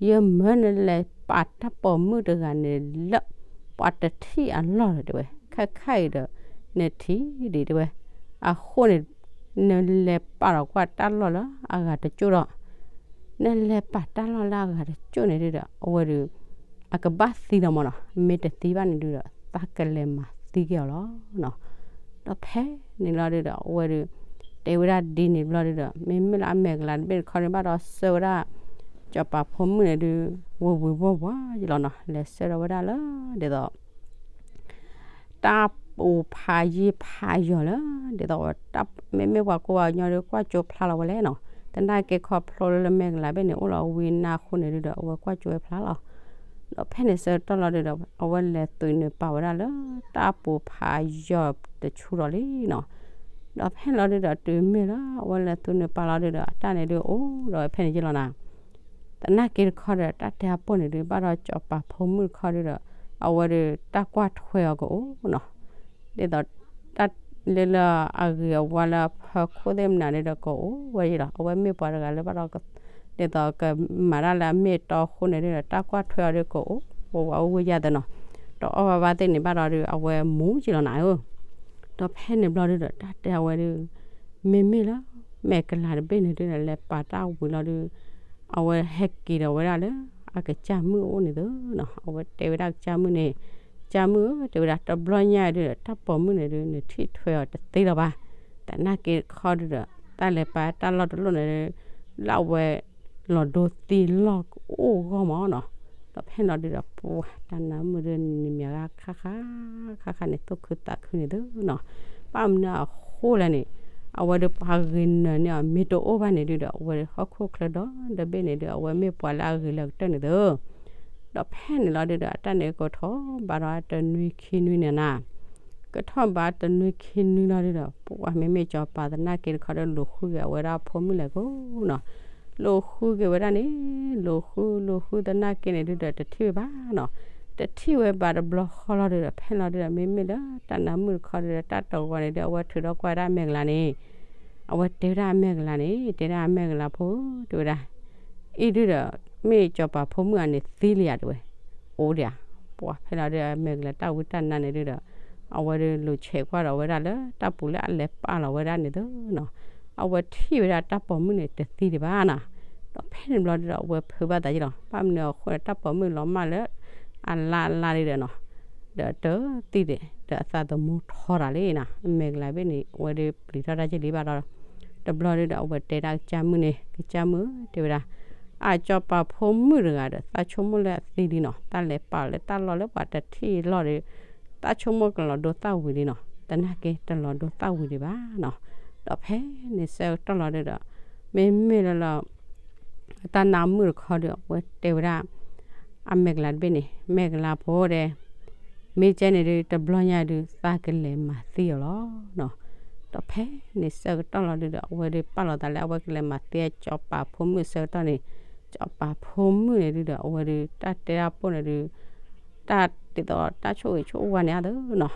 ယမၢနလဲၤပာ်တၢ်ပိာ်မုၣ်တဂၤန့ၣ်လၢ ပှၤတထံၣ်အလီၢ်ဒီးတဲဝဲ, ခဲခါအံၤဒီး နထံၣ်ဒံးတဲဝဲ, အဃိန့ၣ် နလဲၤပာ်လီၤကွၢ်တၢ်လီၢ်လၢအဂၤတကၠိၢ်ဒီး နလဲၤပာ်တၢ်လီၢ်လၢအဂၤတကၠိၢ်န့ၣ်ဒီး အဝဲဒီး အကဘၣ်သံလီၤမၢ်နီၤ, မ့ၢ်တသံဘၣ်န့ၣ်ဒုဒီး သးကလဲၤမၤသံက့ၤအီၤလီၤနီၤ. ဒီးဖဲန့ၣ်လီၤဒုဒီး အဝဲဒီး တဲဝဲဒၣ်ဒ်န့ၣ်ဘျီဒုဒီး မ့မ့ၢ်လၢအမဲာ်ကလၤတဘ့ၣ်တခီန့ၣ် ဘၣ်ဒီးဆှၢဝဲဒၣ် စီၤပၤဖိမုၣ်န့ၣ်ဒု ဝ့ၤဝ့ၤဝီၤဝီၤယလီၤနီၤ, လဲၤဆှၢဒီးဝဲဒၣ်လၢ ဒ်သိး တၢ်ပိာ်ဖးယံာ်ဖးယီၤလၢ ဒ်သိး မ့မ့ၢ်ပှၤကိးပှၤကညီဒီး ကွၢ်ကၠိဖျါလီၤဝဲလဲၣ်နီၤ. သနာ်က့ခီဖျိလၢမဲာ်ကလၤတဘ့ၣ်န့ၣ် အိၣ်လီၤဝံနါအဃိန့ၣ်ဒုဒီး အဝဲကွၢ်ကၠိဝဲဖျါလီၤ. ဒီးဖဲန့ၣ်ဆၢကတီၢ်လီၤဒုဒီး အဝဲလဲၤသုးန့ၢ်ပာ်ဝဲဒၣ်လၢ တၢ်ပိာ်ဖးယံာ်တဆူဒီးလံနီၤ. ဒီးဖဲန့ၣ်လီၤဒုဒီး တုၤမ့ၢ်လၢအဝဲလဲၤသုးန့ၢ်ပာ်လီၤဒုဒီး အတၢ်န့ၣ်ဒုအိၣ်ဒီးဝဲဖဲန့ၣ်ယလီၤနီၤ. သနာ်က့တခီဒီး တၢ်တဲအပိၢ်န့ၣ်ဒု ဘၣ်ဒီးစီၤပၤဖိမုၣ်တခီဒုဒီး အဝဲဒီးတၢ်ကွၢ်ထွဲအီၤကအိၣ်နီၤ. ဒ်သိး တၢ်လၢလၢအဂ့ၤအဝါလၢအဖီခိၣ်သ့ၣ်မနုၤန့ၣ်ဒီးကအိၣ်ဝဲယလီၤ. အဝဲမ့ၢ်ပှၤတဂၤလၢဘၣ်ဒီး ဒ်သိးကမၤတၢ်လၢအမ့ၢ်အတီအဃိန့ၣ်ဒုဒီး တၢ်ကွၢ်ထွဲအီၤဒုကအိၣ် ဝဲဝဲအိၣ်ဝဲယၤသနီၤ. တအီၣ်ဘၣ်ဘၣ်သ့ၣ်န့ၣ်ဘၣ်ဒီးဒု အဝဲမူယလီၤနၤဧၢ. ဒီးဖဲန့ၣ်ဘျီဒုဒီး တၢ်တဲအဝဲဒု မ့မ့ၢ်လၢ မဲာ်ကလၤတဘ့ၣ်န့ၣ်ဒုဒီး လဲၤပာ်တၢ်ဝံၤလီၤဒု အဝဲဟဲက့ၤဒီးဝဲဒၣ်လၢ အကစၢ်မုၣ်အအိၣ်န့ၣ်သနီၤ. အဝဲတဲဝဲဒၣ်ကစၢ်မုၣ်န့ၣ်, ကစၢ်မုၣ်ဧၢ တဲဝဲဒၣ် တဘျီညါဒုဒီး တၢ်ပိာ်မုၣ်န့ၣ်ဒု နထံၣ်ထွဲအီၤတသ့လၢၤဘၣ်. သနာ်က့တခီဒုဒီး တၢ်လဲၤပာ်တၢ်လီၢ်တလီၢ်န့ၣ်ဒု လၢအဝဲ လီၤဒိသံလီၢ်ကအိၣ်ဂီၢ်မးနီၤ. ဒီးဖဲန့ၣ်လီၤဒုဒီး ပှၤတၢ်နါမုၣ်ဒုန့ၣ်မ့ၢ်ဂၤခါခါ ခါခါန့ၣ် သူၣ်ခုသးခုန့ၣ်သနီၤ. ဘၣ်မနုၤအဃိလဲၣ်န့ၣ် အဝဲဒီးပှၤဂ့ၤနၢၤန့ၢ်အီၤ မ့ၢ်တအိၣ်ဘၣ်န့ၣ်ဒုဒီး အဝဲဟီၣ်ခိၣ်ချၢဒီတဘ့ၣ်န့ၣ်ဒု အဝဲမ့ၢ်ပှၤလၢအဂ့ၤလၢအကတၢၢ်န့ၣ်သ ဒီးဖဲန့ၣ်လီၤဒုဒီး အတၢ်န့ၣ်ကထီၣ်ဘၣ်ဒီးတနွံခံနွံန့ၣ်နၤ, ကထီၣ်ဘၣ်တနွံခံနွံလီၤဒုဒီး ပှၤမ့မ့ၢ်စီၤပၤသနာ်က့တခီဒီး လူၤဃုက့ၤအဝဲဒၣ်ဖိမုၣ်လဲၣ်ကိးနီၤ. လူၤဃုက့ၤဝဲဒၣ်န့ၣ် လူၤဃု လူၤဃုသနာ်က့န့ၣ်ဒုဒီး တထံၣ်ဝဲဘၣ်နီၤ. တထံၣ်ဝဲဘၣ်တဘျီဃီလီၤဒုဒီး ဖဲလီၤဒုဒီး မ့မ့ၢ်လၢတၢ်နါမုၣ်တခီဒုဒီး တၢ်တဂီၤန့ၣ်ဒု အဝဲထုးထီၣ်ကွၢ်ဝဲဒၣ်အမဲာ်ကလၤန့ၣ် အဝဲတဲဝဲဒၣ်အမဲာ်ကလၤန့ၣ် တဲဒၣ်အမဲာ်ကလၤဖိ တဲဝဲဒၣ် အံၤဒုဒီး မ့ၢ်စီၤပၤဖိမုၣ်ဧါန့ၣ်သံလံဧါတဲဝဲ, အိၣ်ဒံးဧါ, ပှၤဖဲလီၤဒုဒီး အမဲာ်ကလၤတၢ်ဝံတၢ်နါန့ၣ်ဒုဒီး အဝဲဒုးလူၤဆဲးကွၢ်ဒီးဝဲဒၣ်လၢတၢ်ပူၤလၢအလဲၤပာ်လီၤဝဲဒၣ်န့ၣ်သနီၤ, အဝဲထံၣ်ဝဲဒၣ်တၢ်ပိာ်မုၣ်န့ၣ်တသံဒံးဘၣ်နီၤ, ဒီးဖဲန့ၣ်ဘျီဒုဒီး အဝဲဖုးဘၣ်သးယလီၤ, ဘၣ်မနုၤအဃိန့ၣ် တၢ်ပိာ်မုၣ်လီၤမၢ်လၢ အလါအလါဒုဒီးနီၤ ဒီးတသံဒံး ဒီးအသးသမူထီတၢ်လံနီၤ, အမဲာ်ကလၤဘ့ၣ်န့ၣ် အဝဲဒုးပျံၤထီၣ်တၢ်က့လံဘၣ်ဒီး တဘျီဒုဒီး အဝဲတဲဒၣ်ကစၢ်မုၣ်န့ၣ် ကစၢ်မုၣ်ဧၢ တဲဝဲဒၣ်, အစီၤပၤဖိမုၣ်တဂၤဒီး သးဆိကမိၣ်လၢအသံလံနီၤ, တၢ်လဲၤပာ်လၢတၢ်လီၢ်လၢပှၤတထံၣ်လီၢ်ဒီး သးဆိကမိၣ်ကလီၤဒိသၣ်ဝံၤလံနီၤ, သနာ်က့တလီၤဒိသၣ်ဝံၤဒံးဘၣ်နီၤ, ဒီးဖဲန့ၣ်ဆၢကတီၢ်လီၤဒုဒီး မ့မ့ၢ်လၢလီၤ တၢ်နါမုၣ်တခီဒီး အဝဲတဲဝဲဒၣ် အမဲာ်ကလၤတဘ့ၣ်န့ၣ် မဲာ်ကလၤဖိဒီး မ့ၢ်ကဲန့ၣ်ဒု တဘျီညါဒု သးကလဲၤမၤသံအီၤလီၤနီၤ, ဒီးဖဲန့ၣ်ဆၢကတီၢ်လီၤဒုဒီး အဝဲဒုးပာ်လီၤသးလၢအဝဲကလဲၤမၤသံအစီၤပၤဖိမုၣ်ဆၢကတီၢ်န့ၣ် စီၤပၤဖိမုၣ်န့ၣ်ဒုဒီး အဝဲဒုးတၢ်တဲတၢ်ပိၢ်န့ၣ်ဒု တၢ်ဒ်သိးတၢ်ဆိၣ်ဂ့ၤဆိၣ်ဝါန့ၣ်အါသနီၤ,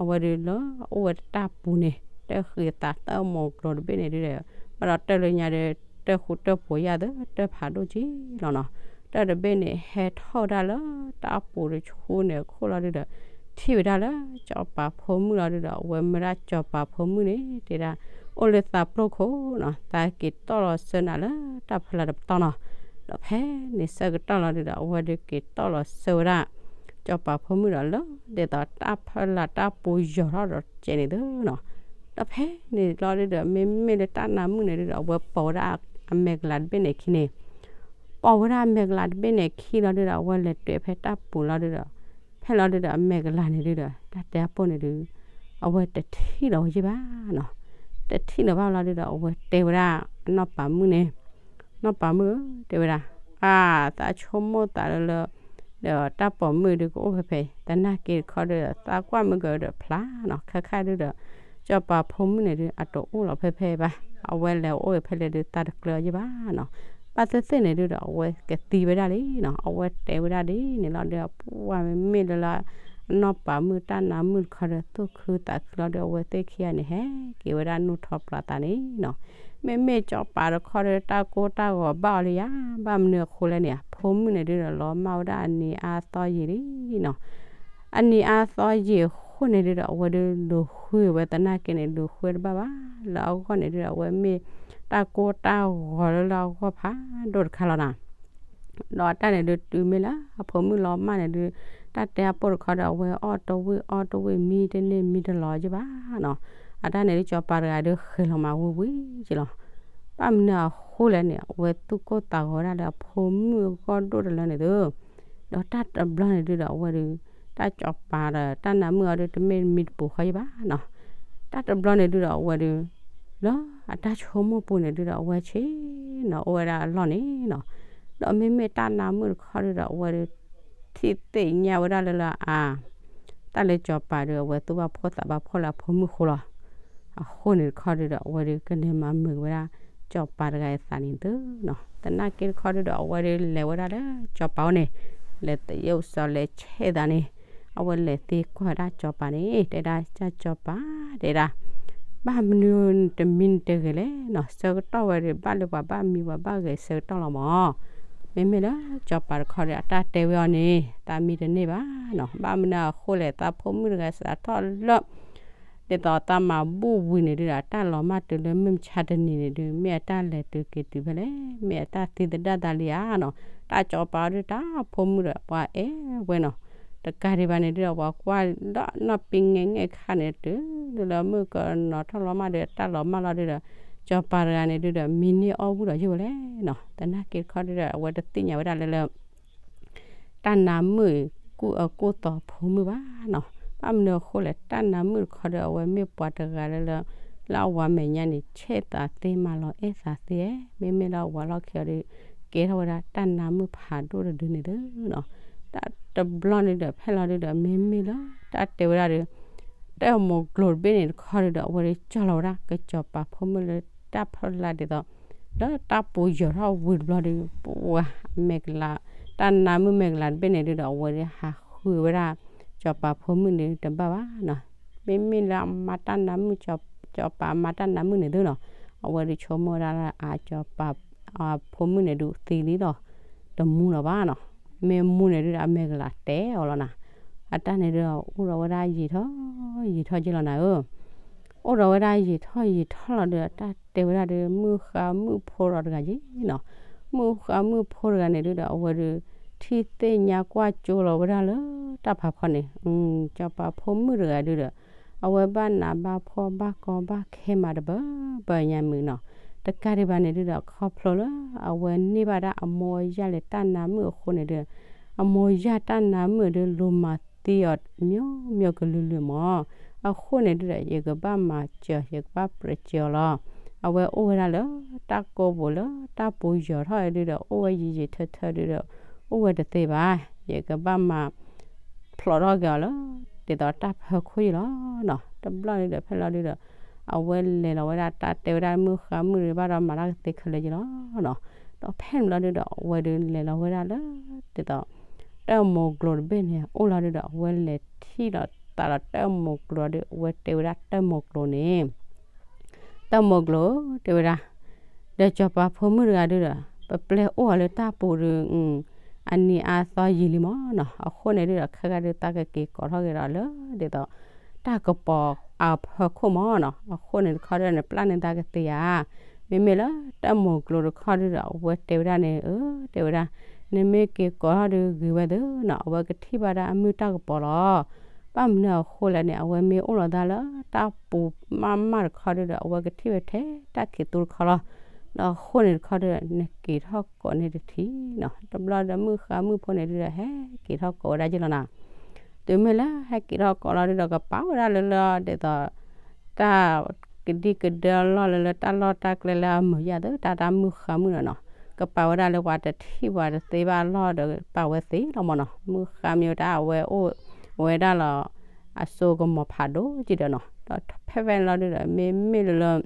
အဝဲဒုးလၢအအိၣ်ဝဲတၢ်ပူၤန့ၣ် တၢ်ဃံသးတၢ်မိၢ်ကျိၤတဘ့ၣ်န့ၣ်ဒုဒီး ဘၣ်ဒီးတၢ်လၢညါဒီး တၢ်ဃူတၢ်ဖိးယၢ်သ တၢ်ဖးဒိၣ်ကံလီၤနီၤ, တၢ်တဘ့ၣ်န့ၣ် ဟဲထီၣ်ဝဲဒၣ်လၢတၢ်ပူၤတဆူန့ၣ်အခိၣ်လီၤဒုဒီး ထံၣ်ဝဲဒၣ်လၢစီၤပၤဖိမုၣ်လီၤဒုဒီး အဝဲမၢဒၣ်စီၤပၤဖိမုၣ်န့ၣ် တဲဒၣ် အိၣ်လၢသးပျိၢ်ခိၣ်နီၤ, သးက့ၤတီၢ်လီၤဆၢနၤလၢတၢ်ဖီလာ်တပတီၢ်နီၤ, ဒီးဖဲန့ၣ်ဆၢကတီၢ်လီၤဒုဒီး အဝဲဒုးက့ၤတီၢ်လီၤဆၢဝဲဒၣ် စီၤပၤဖိမုၣ်ဒီးလၢ ဒ်သိးတၢ်ဖီလာ်တၢ်ပူၤယီၤထီၣ်ဒီးကဲန့ၣ်သနီၤ, ဒီးဖဲန့ၣ်လီၤဒုဒီး မ့မ့ၢ်လၢတၢ်နါမုၣ်န့ၣ်ဒုဒီး အဝဲပိာ်ဝဲဒၣ်အမဲာ်ကလၤတဘ့ၣ်န့ၣ်အခံန့ၣ် ပိာ်ဝဲဒၣ်အမဲာ်ကလၤတဘ့ၣ်န့ၣ်အခံလီၤဒုဒီး အဝဲလဲၤတုၤဖဲတၢ်ပူၤလီၤဒုဒီး ဖဲလီၤဒုဒီး အမဲာ်ကလၤန့ၣ်ဒုဒီး တၢ်တဲအပိၢ်န့ၣ်ဒု အဝဲတထံၣ်လီၤဝဲယံၢ်ဘၣ်နီၤ, တထံၣ်လီၤဘၣ်လီၤဒုဒီး အဝဲတဲဝဲဒၣ်အနီၢ်ပၤမုၣ်န့ၣ် နီၢ်ပၤမုၣ်ဧၢ တဲဝဲဒၣ်, အါ သးဆိကမိၣ်သးလၢလၢ ဒီးတၢ်ပိာ်မုၣ်ဒုကအိၣ်ဖဲဖဲ သနာ်က့တခီဒုဒီး သးကွၢ်မုၢ်ကဒီးဖျါနီၤ, ခဲခါဒုဒီး စီၤပၤဖိမုၣ်န့ၣ်ဒု အတအိၣ်လီၤဖဲဖဲဘၣ်, အဝဲလဲၤအိၣ်ဖဲလဲၣ်ဒု သးတကျၢၤအီၤယံၢ်ဘၣ်နီၤ, ဘၣ်သ့ၣ်သ့ၣ်န့ၣ်ဒုဒီး အဝဲကသံဝဲဒၣ်လံနီၤ, အဝဲတဲဝဲဒၣ်ဒ်န့ၣ်လီၤဒု ပှၤမ့မ့ၢ်လၢလၢ အနီၢ်ပၤမုၣ်တၢ်နါမုၣ်တခီဒီး သူၣ်ခုသးခုလီၤဒု အဝဲသ့ၣ်ခံဂၤန့ၣ် ဟဲက့ၤဝဲဒၣ်နူၢ်ထီၣ်ပျီသးန့ၣ်နီၤ, မ့မ့ၢ်စီၤပၤတခီဒီး တၢ်ကိၢ်တၢ်ဂီၤဘၣ်အီၤလၢယၤ, ဘၣ်မနုၤအဃိလဲၣ်န့ၣ် အဖိမုၣ်န့ၣ်ဒုဒီး လီၤမၢ်ဝဲဒၣ်အနံၤအါသီယံာ်လံနီၤ. အနံၤအါသီယံာ်အဃိန့ၣ်ဒုဒီး အဝဲဒုးလူၤဃုဝဲသနာ်က့န့ၣ် လူၤဃုတဘၣ်ဘၣ်. လၢအဂီၢ်န့ၣ်ဒုဒီး အဝဲမ့ၢ်တၢ်ကိၢ်တၢ်ဂီၤလၢလၢအဂီၢ်ဖးဒိၣ်တခါလီၤနီၤ. ဒီးအတၢ်န့ၣ်ဒုးတုၤမ့ၢ်လၢအဖိမုၣ်လီၤမၢ်န့ၣ်ဒုး တၢ်တဲအပိၢ်တခီဒီး အဝဲအီၣ်တဝံၣ်အီၣ်တဝံၣ် မံတန့ၢ်မံတလီၤက့ဘၣ်နီၤ. အတၢ်န့ၣ်ဒုး စီၤပၤတဂၤဒုးဃဲၤလီၤမးဝံၤဝံၤက့လီၤ. ဘၣ်မနုၤအဃိလဲၣ်န့ၣ် အဝဲသူၣ်ကိၢ်သးဂီၤဝဲဒၣ်လၢအဖိမုၣ်အဂီၢ်ဒိၣ်တလၢန့ၣ်သု. ဒီးတၢ်တဘျီန့ၣ်ဒုဒီး အဝဲဒုး တၢ်စီၤပၤဒီးတၢ်နါမုၣ်အီၤဒုး တမ့ၢ်မံတပူၤဃီယ့ၣ်ဘၣ်နီၤ. တၢ်တဘျီန့ၣ်ဒုဒီး အဝဲဒုး လၢအတၢ်ဆိကမိၣ်ပူၤန့ၣ်ဒုဒီး အဝဲဆ့ၣ်နီၤ အိၣ်ဝဲဒၣ်အလီၢ်န့ၣ်နီၤ. ဒီးမ့မ့ၢ်တၢ်နါမုၣ်တခီဒုဒီး အဝဲဒုး ထံၣ်သ့ၣ်ညါဝဲဒၣ်လၢလၢအါ တၢ်လၢစီၤပၤဒုး အဝဲသူၣ်ဘၣ်ဖှီၣ်သးဘၣ်ဖှီၣ်လၢအဖိမုၣ်ဃိလီၤ. အဃိန့ၣ်တခီဒုဒီး အဝဲဒုးကန့ၢ်မၤမုာ်ဝဲဒၣ် စီၤပၤတဂၤအသးန့ၣ်သုနီၤ. သနာ်က့တခီဒုဒီး အဝဲဒုးလဲၤဝဲဒၣ်လၢစီၤပၤအိၣ်န့ၣ် လဲၤသယုၣ်စီၤလဲၤဆဲးသးန့ၣ် အဝဲလဲၤသံကွၢ်ဝဲဒၣ်စီၤပၤန့ၣ် တဲဒၣ် စီၤပၤ တဲဒၣ် ဘၣ်မနုၤတမံတဂ့ၤလဲၣ်နီၤ. ဆၢကတီၢ်ဝဲဒုး ဘၣ်လၢပှၤဘၣ်မံပှၤဘၣ်ဂဲၤဆၢကတီၢ်လီၤမး. မ့မ့ၢ်လၢစီၤပၤတခီဒီး အတၢ်တဲဝဲအီၤန့ၣ် သးမံတန့ၢ်ဘၣ်နီၤ. ဘၣ်မနုၤအဃိလဲၣ် သးဖိမုၣ်တဂၤစးထီၣ်လၢ ဒ်သိးသးမၤဘူၣ်ဝံၤန့ၣ်ဒုဒီး တၢ်လီၤမၢ်တုၤလၢမုၢ်မဆါတနံၤန့ၣ်ဒုး မ့ၢ်အတၢ်လဲၤတုၤက့ၤတုၤဖဲလဲၣ်, မ့ၢ်အတၢ်သံသဒၣ်သးလံဧါနီၤ. တၢ်စီၤပၤဒုး တၢ်ဖိမုၣ်ဒီး ပှၤအဲၣ်ဝဲနီၤ. တကးဒံးဘၣ်န့ၣ်ဒုဒီး ပှၤကွၢ်ဒီးနီၢ်ပံၤငဲၤငဲၤခါန့ၣ် တုၤလၢမုၢ်ကနီၤထီၣ်လီၤမၢ်ဒီး တၢ်လီၤမၢ်လီၤဒုဒီး စီၤပၤတဂၤန့ၣ်ဒုဒီး မံန့ၢ်အီၣ်ဝံၣ်ဒီးယုၢ်ဝဲလဲၣ်နီၤ. သနာ်က့တခီဒုဒီး အဝဲတသ့ၣ်ညါဝဲဒၣ်လၢလၢ တၢ်နါမုၣ် ကူၣ်အကိၢ်သီဖိမုၣ်ဘၣ်နီၤ. ဘၣ်မနုၤအဃိလဲၣ် တၢ်နါမုၣ်တခီဒီး အဝဲမ့ၢ်ပှၤတဂၤလၢလၢ လၢအဝၤမဲာ်ညါန့ၣ် ဆဲးသးသ့ မၤလီၤအဲၣ်သးသ့, မ့မ့ၢ်လၢအဝၤလီၢ်ခံအီၤဒီး ကဲထီၣ်ဝဲဒၣ်တၢ်နါမုၣ်ဖးဒိၣ်တဒုန့ၣ်သုနီၤ. တၢ်တဘျီန့ၣ်ဒီး ဖဲလီၤဒုဒီး မ့မ့ၢ်လၢတၢ်တဲဝဲဒၣ်ဒီး တၢ်မိၤကျိၤတဘ့ၣ်န့ၣ်တခီဒုဒီး အဝဲဒုးကၠီၢ်လီၤဝဲဒၣ် ကစီၤပၤဖိမုၣ်လၢတၢ်ဖီလာ်ဒ်သိး လၢတၢ်ပူၤယီၤထီၣ်ဝံၤတဘျီဒီး ပဝဲအမဲာ်ကလၤ တၢ်နါမုၣ်မဲာ်ကလၤတဘ့ၣ်န့ၣ်ဒုဒီး အဝဲဒုးဟးဃုဝဲဒၣ် စီၤပၤဖိမုၣ်န့ၣ်တဘၣ်ဘၣ်နီၤ. မ့မ့ၢ်လၢအမၤတၢ်နါမုၣ် စီၤပၤမၤတၢ်နါမုၣ်န့ၣ်သုနီၤ, အဝဲဒုးဆိကမိၣ်ဝဲဒၣ်လၢအစီၤပၤ အဖိမုၣ်န့ၣ်ဒုးသံလံလီၤ, တမူလၢၤဘၣ်နီၤ. မ့ၢ်မူန့ၣ်ဒုဒီး အမဲာ်ကလၤတဲအီၤလီၤနီၤ. အတၢ်န့ၣ်ဒုဒီး အိၣ်ဒီးဝဲဒၣ်ယံာ်ထီၣ်ယံာ်ထီၣ်က့လီၤနၤဧၢ. အိၣ်ဒီးဝဲဒၣ်ယံာ်ထီၣ်ယံာ်ထီၣ်လီၤဒီး တၢ်တဲဝဲဒၣ်ဒီး မုၣ်ဃါမုၣ်ဖိဒီးတဂၤယံၤနီၤ. မုၣ်ဃါမုၣ်ဖိတဂၤန့ၣ်ဒုဒီး အဝဲဒုး ထံၣ်သ့ၣ်ညါကွၢ်ကၠိလီၤဝဲဒၣ်လၢတၢ်ဖးဖီန့ၣ် စီၤပၤဖိမုၣ်တဂၤဒုဒီး အဝဲဘၣ်နးဘၣ်ဖှီၣ်ဘၣ်ကီဘၣ်ခဲမးတဘၣ်ဘၣ်ညါမုာ်နီၤ. တကးဒံးဘၣ်န့ၣ်ဒုဒီး ခီဖျိလၢအဝဲန့ၢ်ဘၣ်ဒၣ်အမိၢ်အယၢ်လၢတၢ်နါမုၣ်အဃိန့ၣ်ဒု အမိၢ်ယၢ်တၢ်နါမုၣ်ဒု လူၤမၤသံအီၤမျိုးမျိုးကလုာ်လုာ်မး. အဃိန့ၣ်ဒုဒီး ယကဘၣ်မၤစၢၤ ယကဘၣ်ပြဲးစၢၤအီၤလီၤ. အဝဲအိၣ်ဝဲဒၣ်လၢတၢ်ကိးပူၤလၢတၢ်ပူၤယီၤထီၣ်ဒုဒီး အိၣ်ဝဲယံာ်ယံာ်ထၢထၢဒုဒီး အိၣ်ဝဲတသ့ဘၣ်. ယကဘၣ်မၤ ဖျိးထီၣ်က့ၤအီၤလၢ ဒ်သိးတၢ်ဖီခိၣ်ယံၤလီၤနီၤ. တဘျီန့ၣ်ဒီး ဖဲလီၤဒုဒီး အဝဲလဲၤလီၤဝဲဒၣ်တၢ်တဲဝဲဒၣ်မုၣ်ဃါမုၣ်ဒု ဘၣ်ဒီးမၤတၢ်ကသ့ခဲလၢာ်ယံၤလီၤနီၤ. ဒီးဖဲန့ၣ်ဘျီဒုဒီး အဝဲဒုးလဲၤလီၤဝဲဒၣ်လၢ ဒ်သိး တၢ်မိၤကျိၤတဘ့ၣ်န့ၣ် အိၣ်လီၤဒုဒီး အဝဲလဲၤထံၣ်လီၤသးဒီးတၢ်မိၤကျိၤဒီး အဝဲတဲဝဲဒၣ်တၢ်မိၤကျိၤန့ၣ် တၢ်မိၤကျိၤ တဲဝဲဒၣ်, ဒီးစီၤပၤဖိမုၣ်တဂၤဒုဒီး ပပျဲအိၣ်အီၤလၢတၢ်ပူၤဒု အနံၤအါသီယံာ်လံမးနီၤ. အဃိန့ၣ်ဒုဒီး ခဲဂၤဒု သးကက့ၤကိးထီၣ်က့ၤဒီးလၢ ဒ်သိး တၢ်ကပီၤအဖီခိၣ်မးနီၤ. အဃိန့ၣ်တခီဒုန့ၣ် ပျၢ်န့ၢ်သးကသ့ဧါ. မ့မ့ၢ်လၢတၢ်မိၤကျိၤတခီဒုဒီး အဝဲတဲဝဲဒၣ်န့ၣ် အၢ တဲဝဲဒၣ်, နမ့ၢ်က့ၤကိးထီၣ်ဒုဂ့ၤဝဲသ့နီၤ. အဝဲကထံၣ်ဘၣ်ဒၣ်အမုၢ်တၢ်ကပီၤလီၤ. ဘၣ်မနုၤအဃိလဲၣ်န့ၣ် အဝဲမ့ၢ်အိၣ်လီၤသးလၢတၢ်ပူၤမးမးတခီဒုဒီး အဝဲကထံၣ်ဝဲထဲတၢ်ခံးသူတခီလီၤ. ဒီးအဃိန့ၣ်တခီဒုဒီး နက့ၤထီၣ်ကိးန့ၢ်တထံၣ်နီၤ. တဘျီဒီးမုၣ်ဃါမုၣ်ဖိန့ၣ်ဒုဒီး ဟဲက့ၤထီၣ်ကိးဝဲဒၣ်က့လီၤနီၤ. တုၤမ့ၢ်လၢဟဲက့ၤထီၣ်ကိးလီၤဒုဒီး ကပာ်ဝဲဒၣ်လၢလၢ ဒ်သိး တၢ်ကဒံကဒၢလီၢ်လၢလၢ တၢ်လီၢ်တၢ်ကျဲလၢအမုာ်ယၢ်သ့ တၢ်တၢ်မုၣ်ဃါမုၣ်နီၤနီၤ. ကပာ်ဝဲဒၣ်လၢပှၤတထံၣ်ပှၤတသ့ဘၣ်အလီၢ်ဒီး ပာ်ဝဲသ့လီၤမးနီၤ. မုၣ်ဃါမုၣ်တၢ်အဝဲအိၣ်ဝဲဒၣ်လီၤ အစိကမီၤဖးဒိၣ်က့ဒီးနီၤ. ဒီးဖဲဖဲန့ၣ်လီၤဒုဒီး မ့မ့ၢ်လၢလၢ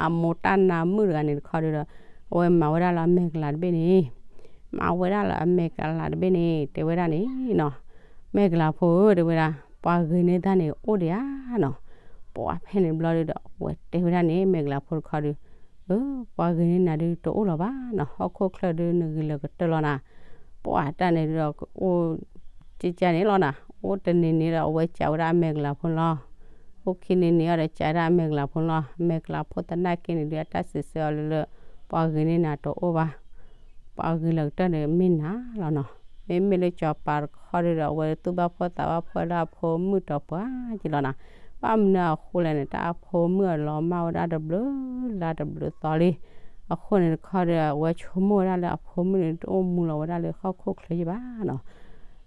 အမိၢ်တၢ်နါမုၣ်တဂၤန့ၣ်တခီဒုဒီး အဝဲမၤဝဲဒၣ်လၢအမဲာ်ကလၤတဘ့ၣ်န့ၣ်, မၤဝဲဒၣ်လၢအမဲာ်ကလၤတဘ့ၣ်န့ၣ် တဲဝဲဒၣ်န့ၣ်နီၤ, မဲာ်ကလၤဖိဧၢ တဲဝဲဒၣ်, ပှၤဂ့ၤန့ၢ်တၢ်န့ၣ်အိၣ်ဒံးဧါနီၤ. ပှၤဖဲန့ၣ်တဘျီဒုဒီး အဝဲတဲဝဲဒၣ်န့ၣ် မဲာ်ကလၤဖိတခီဒု အၢ ပှၤဂ့ၤန့ၢ်နၤဒုးတအိၣ်လီၤဘၣ်နီၤ, ဟီၣ်ခိၣ်ချၢဒုးနဂ့ၤလၢာ်ကတၢၢ်လီၤနၤ, ပှၤတၢ်န့ၣ်ဒုးဒီးအိၣ် ကကန့ၣ်လီၤနၤ, အိၣ်တနံၤန့ၣ်ဒီး အဝဲကးဝဲဒၣ်အမဲာ်ကလၤဖိလီၤ. အိၣ်ခံနံၤန့ၣ်အီၤဒီး ကးဝဲဒၣ်အမဲာ်ကလၤဖိလီၤ. မဲာ်ကလၤဖိသနာ်က့န့ၣ်ဒုး အတၢ်စံးဆၢအီၤလၢလၢ ပှၤဂ့ၤန့ၢ်နၤတအိၣ်ဘၣ်. ပှၤဂ့ၤလၢာ်ကတၢၢ်န့ၣ်မ့ၢ်နၤလီၤနီၤ. မ့မ့ၢ်လၢစီၤပၤတခီဒုးဒီး အဝဲသူၣ်ဘၣ်ဖှီၣ်သးဘၣ်ဖှီၣ်လၢအဖိမုၣ်တီၤပှၤက့လီၤနၤ. ဘၣ်မနုၤအဃိလဲၣ်န့ၣ် တၢ်အဖိမုၣ်အလီၤမၢ်ဝဲဒၣ်တဘျုးလါတဘျုးသီလံ. အဃိန့ၣ်တခီဒီး အဝဲဆိကမိၣ်ဝဲဒၣ်လၢအဖိမုၣ်န့ၣ် တအိၣ်မူလီၤဝဲဒၣ်လၢဟီၣ်ခိၣ်ချၢယဘၣ်နီၤ.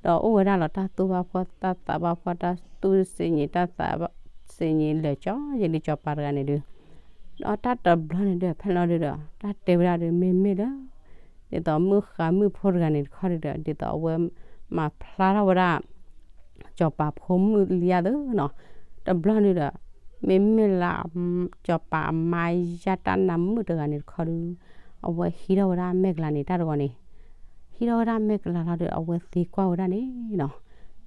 ဒီးအိၣ်ဝဲဒၣ်လီၤတၢ်သူၣ်ဘၣ်ဖှီၣ်တၢ်သးဘၣ်ဖှီၣ် တၢ်သူၣ်စ့ၣ်ညီၣ်တၢ်သးစ့ၣ်ညီၣ်လၢာ်ကၠီယဲလံစီၤပၤတဂၤန့ၣ်ဒုး, ဒီးတၢ်တဘျီန့ၣ်ဒုး ဖဲလီၤဒုးဒီး တၢ်တဲဝဲဒၣ်ဒုး မ့မ့ၢ်လၢ ဒ်သိးမုၢ်ဃါမုၢ်ဖိတဂၤန့ၣ်တခီဒုးဒီး ဒ်သိးအဝဲမၤဖျါထီၣ်ဝဲဒၣ် စီၤပၤဖိမုၣ်လံဧါသ့နီၤ. တဘျီဒုးဒီး မ့မ့ၢ်လၢ စီၤပၤအမါယါတၢ်နါမုၣ်တဂၤန့ၣ်တခီဒုး အဝဲဟံးထီၣ်ဝဲဒၣ်အမဲာ်ကလၤန့ၣ်တၢ်တဂီၤန့ၣ်, ဟံးထီၣ်ဝဲဒၣ်အမဲာ်ကလၤလီၤဒီး အဝဲသံကွၢ်ဝဲဒၣ်န့ၣ်နီၤ.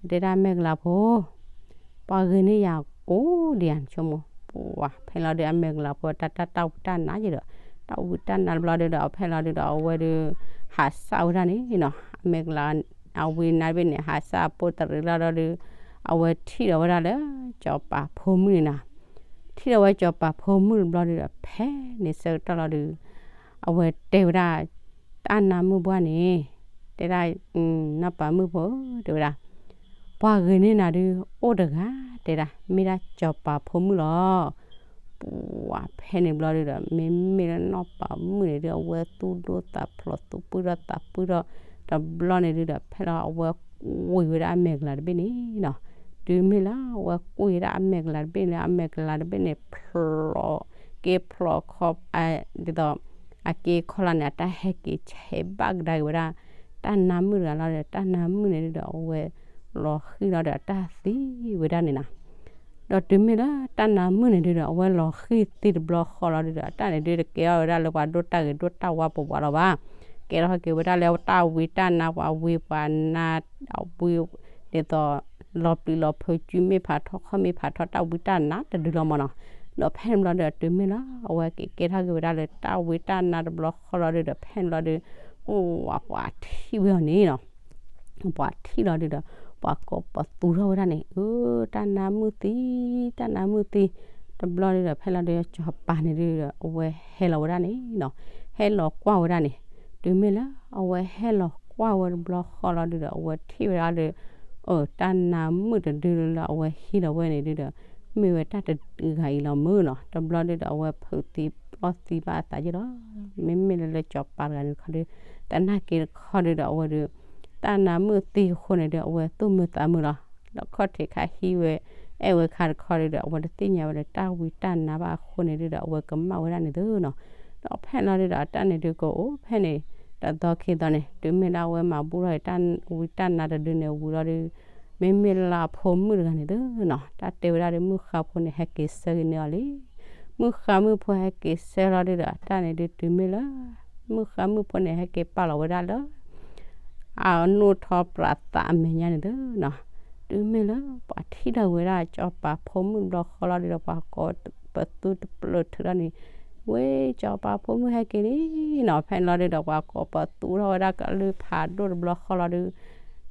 တဲဒၣ်မဲာ်ကလၤဖိ ပှၤဂ့ၤန့ၢ်ယၤကိးဒံးဧါ ဆိကမိၣ် ပှၤဖဲလီၤဒုး အမဲာ်ကလၤဖိတၢ်တၢ်တၢ်ဝံတၢ်နါယဲဒီး တၢ်ဝံတၢ်နါတဘျီဒုးဒီး ဖဲလီၤဒုးဒီး အဝဲဒုး ဟးစၢ်ဝဲဒၣ်န့ၣ်နီၤ. အမဲာ်ကလၤ အဝံနါတဘ့ၣ်န့ၣ် ဟးစၢ်အပိၢ်တရံးလီၤဒီး အဝဲထံၣ်ဒီးဝဲဒၣ်လၢ စီၤပၤဖိမုၣ်န့ၣ်နီၤ. ထံၣ်ဒီးဝဲစီၤပၤဖိမုၣ်တဘျီဒုးဒီး ဖဲန့ၣ်ဆၢကတီၢ်လီၤဒုး အဝဲတဲဝဲဒၣ် တၢ်နါမုၣ်ပှၢ်န့ၣ် တဲဒၣ် နီၢ်ပၤမုၣ်ဖိ တဲဝဲဒၣ် ပှၤဂ့ၤန့ၢ်နၤဒုး အိၣ်တဂၤ တဲဒၣ် မ့ၢ်ဒၣ်စီၤပၤဖိမုၣ်လီၤ. ပှၤဖဲန့ၣ်ဘျီဒုးဒီး မ့မ့ၢ်လၢနီၢ်ပၤမုၣ်န့ၣ်ဒုး အဝဲသူၣ်ဒိၣ်သးဖျိး သူၣ်ပုၢ်ထီၣ်သးပုၢ်ထီၣ် တဘျီန့ၣ်ဒုးဒီး ဖဲလီၤအဝဲကွံာ်ဝဲဒၣ်အမဲာ်ကလၤတဘ့ၣ်န့ၣ်နီၤ. တုၤမ့ၢ်လၢအဝဲကွံာ်ဝဲဒၣ်အမဲာ်ကလၤတဘ့ၣ်န့ၣ် အမဲာ်ကလၤတဘ့ၣ်န့ၣ် ဖျိး က့ဖျိးခီ ဒ်သိး အက့ခီလီၤန့ၣ် အတၢ်ဟဲက့ၤဆဲးဘၣ်ကဒါက့ၤဝဲဒၣ် တၢ်နါမုၣ်တဂၤလီၤဒီး တၢ်နါမုၣ်န့ၣ်ဒုးဒီး အဝဲ လီၤဃံၤလီၤဒီးအတၢ်သံဝဲဒၣ်န့ၣ်နီၤ. ဒီးတုၤမ့ၢ်လၢတၢ်နါမုၣ်န့ၣ်ဒုးဒီး အဝဲလီၤဃံၤသံတဘျီဃီလီၤဒုးဒီး အတၢ်န့ၣ်ဒုးတကဲထီၣ်ဝဲဒၣ်လၢပှၤဒိၣ်တၢ်ဂ့ၤဒိၣ်တၢ်ဝါပဝးလီၤဘၣ်. ကဲထီၣ်က့ၤဝဲဒၣ်လၢတၢ်ဝံတၢ်နါ ပှၤဝံပှၤနါ အဝံ ဒ်သိး လီၤပျံၤလီၤဖုး စုမ့ၢ်ဖးထီ ခီၣ်မ့ၢ်ဖးထီ တၢ်ဝံတၢ်နါတဒုလီၤမၢ်နီၤ. ဒီးဖဲန့ၣ်ဘျီဒီး တုၤမ့ၢ်လၢအဝဲက့ၤ ကဲထီၣ်က့ၤဝဲဒၣ်လၢတၢ်ဝံတၢ်နါတဘျီဃီလီၤဒုးဒီး ဖဲန့ၣ်ဘျီဒီး အိၣ်ဝဲပှၤထံၣ်ဝဲအီၤန့ၣ်နီၤ. ပှၤထံၣ်လီၤဒုးဒီး ပှၤကိးပသူထီၣ်ဝဲဒၣ်န့ၣ် အၢ တၢ်နါမုၣ်သံ တၢ်နါမုၣ်သံ တဘျီဒုးဒီး ဖဲလီၤဒုး စီၤပၤန့ၣ်ဒုးဒီး အဝဲဟဲလီၤဝဲဒၣ်န့ၣ်နီၤ. ဟဲလီၤကွၢ်ဝဲဒၣ်န့ၣ် တုၤမ့ၢ်လၢ အဝဲဟဲလီၤကွၢ်ဝဲတဘျီဃီလီၤဒုးဒီး အဝဲထံၣ်ဝဲဒၣ်လၢ အၢ တၢ်နါမုၣ်တဒုလၢအဝဲဟံးလီၤဝဲန့ၣ်ဒုးဒီး မ့ၢ်ဝဲတၢ်တဂၤအံၤလီၤမၢ်နီၤ. တဘျီဒုးဒီး အဝဲဖုးသံပျီၢ်သံဘၣ်အသးယဲလီၤ. မ့မ့ၢ်လၢလၢစီၤပၤတဂၤန့ၣ်တခီဒုး သနာ်က့တခီဒုးဒီး အဝဲဒုး တၢ်နါမုၣ်သံအဃိန့ၣ်ဒုး အဝဲသူၣ်မုာ်သးမုာ်လီၤ. ဒီးခီၣ်ထံးခါဟံးဝဲ အဲၣ်ဝဲခါတခီဒုးဒီး အဝဲတသ့ၣ်ညါဝဲဒီး တၢ်ဝံတၢ်နါဘၣ်အဃိန့ၣ်ဒုးဒီး အဝဲကမၣ်ဝဲဒၣ်န့ၣ်သ့နီၤ. ဒီးဖဲလီၤဒုးဒီး အတၢ်န့ၣ်ဒုးကအိၣ်ဖဲန့ၣ် တသီခံသီန့ၣ် တုၤမ့ၢ်လၢအဝဲ မၤဘူၣ်ထီၣ်အံၤ တၢ်ဝံတၢ်နါတဒုန့ၣ်ဝံၤလီၤဒုး မ့မ့ၢ်လၢအဖိမုၣ်တဂၤန့ၣ်သ့နီၤ တၢ်တဲဝဲဒၣ်ဒီး မုၣ်ဃါဖိန့ၣ် ဟဲက့ၤဆၢက့ၤန့ၢ်အီၤလံ. မုၣ်ဃါမုၣ်ဖိဟဲက့ၤဆၢလီၤဒုးဒီး အတၢ်န့ၣ်ဒုး တုၤမ့ၢ်လၢ မုၣ်ဃါမုၣ်ဖိန့ၣ် ဟဲက့ၤပာ်လီၤဝဲဒၣ်လၢ အနိၣ်ထီပြးသးအမဲာ်ညါန့ၣ်သ့နီၤ. တုၤမ့ၢ်လၢပှၤထံၣ်ထီၣ်ဝဲဒၣ် စီၤပၤဖိမုၣ်တဘျီဃီလီၤဒုးဒီး ပှၤကိးပသူတပျၢၢ်ထုးထီၣ်န့ၣ် ဝဲ စီၤပၤဖိမုၣ်ဟဲက့ၤလံနီၤ. ဖဲန့ၣ်လီၤဒုးဒီး ပှၤကိးပသူထီၣ်ဝဲဒၣ်ကလုၢ်ဖးဒိၣ်တဘျီဃီလီၤဒုး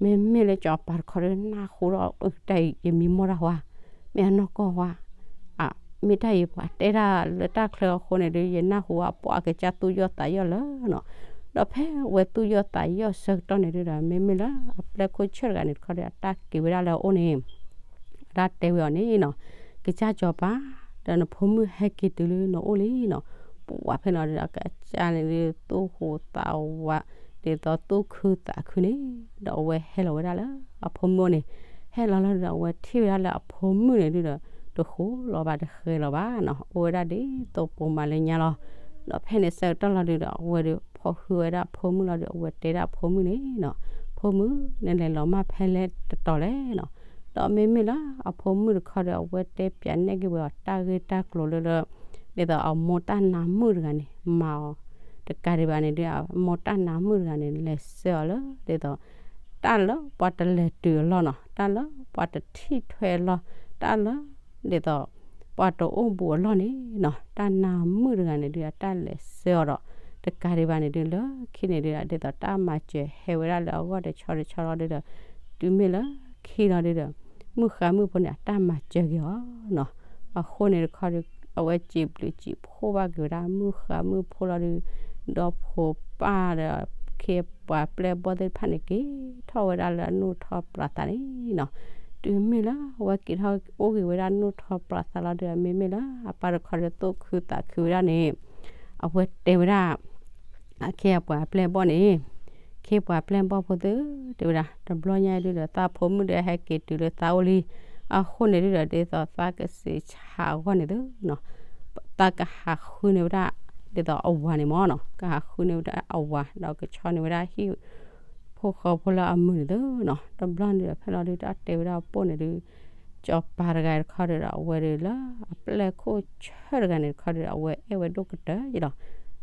မ့မ့ၢ်လၢစီၤပၤတခီဒုး နၢ်ဟူဒီး တၢ်အံၤ ယမံမီၢ်တၢ်ဝါ မ့ၢ်အနီၢ်ကီၢ်ဝါ မ့ၢ်တၢ်အံၤ ပှၤတဲတၢ်လၢတၢ်ချၢအဃိန့ၣ်ဒုး ယနၢ်ဟူအပှၤကစၢ်သူၣ်ယီၢ်သးယီၢ်လၢနီၤ. ဒီးဖဲအဝဲသူၣ်ယီၢ်သးယီၢ်ဆၢကတီၢ်န့ၣ်ဒုးဒီး မ့မ့ၢ်လၢအပျဲၢ်ခိၣ်ဆၢၣ်တဂၤန့ၣ်တခီဒီး အတၢ်က့ၤဝဲဒၣ်လၢအအိၣ်န့ၣ် အတၢ်တဲဝဲအီၤန့ၣ်နီၤ, ကစၢ်စီၤပၤ ဒီးနဖိမုၣ်ဟဲက့ၤတုၤလၢနအိၣ်လံနီၤ. ပှၤဖဲန့ၣ်လီၤဒီး အကစၢ်န့ၣ်ဒုး သူၣ်ဟူးသးဝး ဒ်သိးသူၣ်ခုသးခုန့ၣ် ဒီးအဝဲဟဲလီၤဝဲဒၣ်လၢအဖိမုၣ်အိၣ်န့ၣ်, ဟဲလီၤလီၤဒီး အဝဲထံၣ်ဝဲဒၣ်လၢအဖိမုၣ်န့ၣ်ဒုးဒီး တဃိးလီၤဘၣ်တဃဲၤလီၤဘၣ်နီၤ, အိၣ်ဝဲဒၣ်ဒ်သိးပိာ်မုၣ်လၢညါလီၤ. ဒီးဖဲန့ၣ်ဆၢကတီၢ်လီၤဒုးဒီး အဝဲဒုးဖီၣ်ဃုာ်ဝဲဒၣ်အဖိမုၣ်လီၤဒီး အဝဲတဲဒၣ်အဖိမုၣ်န့ၣ်နီၤ, ဖိမုၣ် နလဲၤလီၤမၢ်ဖဲလဲၣ်တတီၤလဲၣ်နီၤ. ဒီးမ့မ့ၢ်လၢအဖိမုၣ်တခီဒီး အဝဲတဲပၠးနဲၣ်က့ၤဝဲအီၤတၢ်ဂ့ၢ်တၢ်ကျိၤလၢလၢ ဒ်သိးအမိၢ်တၢ်နါမုၣ်တဂၤန့ၣ် မၤအီၤတကးဒံးဘၣ်န့ၣ်ဒုး အမိၢ်တၢ်နါမုၣ်တဂၤန့ၣ် လဲၤဆှၢအီၤလၢ ဒ်သိး တၢ်လၢပှၤတလဲၤတုၤအလီၢ်နီၤ, တၢ်လၢပှၤတထံၣ်ထွဲအလီၢ်, တၢ်လၢ ဒ်သိး ပှၤတအိၣ်ဘူးအလီၢ်န့ၣ်နီၤ တၢ်နါမုၣ်တဂၤန့ၣ်ဒုး အတၢ်လဲၤဆှၢအီၤဒီး တကးဒံးဘၣ်န့ၣ်ဒုး လၢခံန့ၣ်ဒုး ဒ်သိးတၢ်မၤစၢၤဟဲဝဲဒၣ်လၢအဂီၢ်တဆီတဆီလီၤဒုးဒီး တုၤမ့ၢ်လၢခံလီၤဒုးဒီး မုၢ်ဃါမုၣ်ဖိန့ၣ် အတၢ်မၤစၢၤက့ၤအီၤနီၤ. အဃိန့ၣ်တခီဒီး အဝဲစံးဘျုးစံးဖှိၣ်ဘၣ်က့ၤဝဲဒၣ် မုၢ်ဃါမုၣ်ဖိလီၤဒုး ဒီဖိပၢ်ဒီး ခ့ပှၤပျဲၢ်ဘီၣ်သ့ၣ်တဖၣ်န့ၣ် က့ၤထီၣ်ဝဲဒၣ်လၢအနီၢ်ထီပျီသးန့ၣ်နီၤ. တုၤမ့ၢ်လၢအဝဲက့ၤထီၣ်အိၣ်ဂ့ၤဝဲဒၣ်နီၢ်ထီပျီသးလီၤဒုး မ့မ့ၢ်လၢအပၢ်တခီဒီး သူၣ်ခုသးခုဝဲဒၣ်န့ၣ် အဝဲတဲဝဲဒၣ် အခ့အပှၤပျဲၢ်ဘီၣ်န့ၣ် ခ့ပှၤပျဲၢ်ဘီၣ်ဖိသ့ၣ်ဧၢ တဲဝဲဒၣ် တဘျီညါအံၤဒုးဒီး သးဖိမုၣ်ဒီးဟဲက့ၤတုၤလၢသးအိၣ်လံ. အဃိန့ၣ်ဒုးဒီး ဒ်သိးသးကစံးဆၣ်အဂီၢ်န့ၣ်သ့ၣ်နီၤ သးကဟးဃုန့ၢ်ဝဲဒၣ် ဒ်သိးအဝၤန့ၣ်မ့ၢ်နီၤ ကဟးဃုန့ၢ်ဝဲဒၣ်အဝၤ ဒီးကဆီန့ၢ်ဝဲဒၣ်ဟံၣ်ဖိဃီဖိလၢအမုာ်န့ၣ်သ့ၣ်နီၤ. တဘျီန့ၣ်ဒီး ဖဲလီၤဒုး တၢ်တဲဝဲဒၣ်အပိၢ်န့ၣ်ဒုး စီၤပၤတဂၤတခီဒီး အဝဲဒုးလၢအပျဲၢ်ခိၣ်ဆၢၣ်တဂၤန့ၣ်တခီဒီး အဝဲအဲၣ်ဝဲဒိၣ်ကတၢၢ်ယ့ၣ်လီၤ.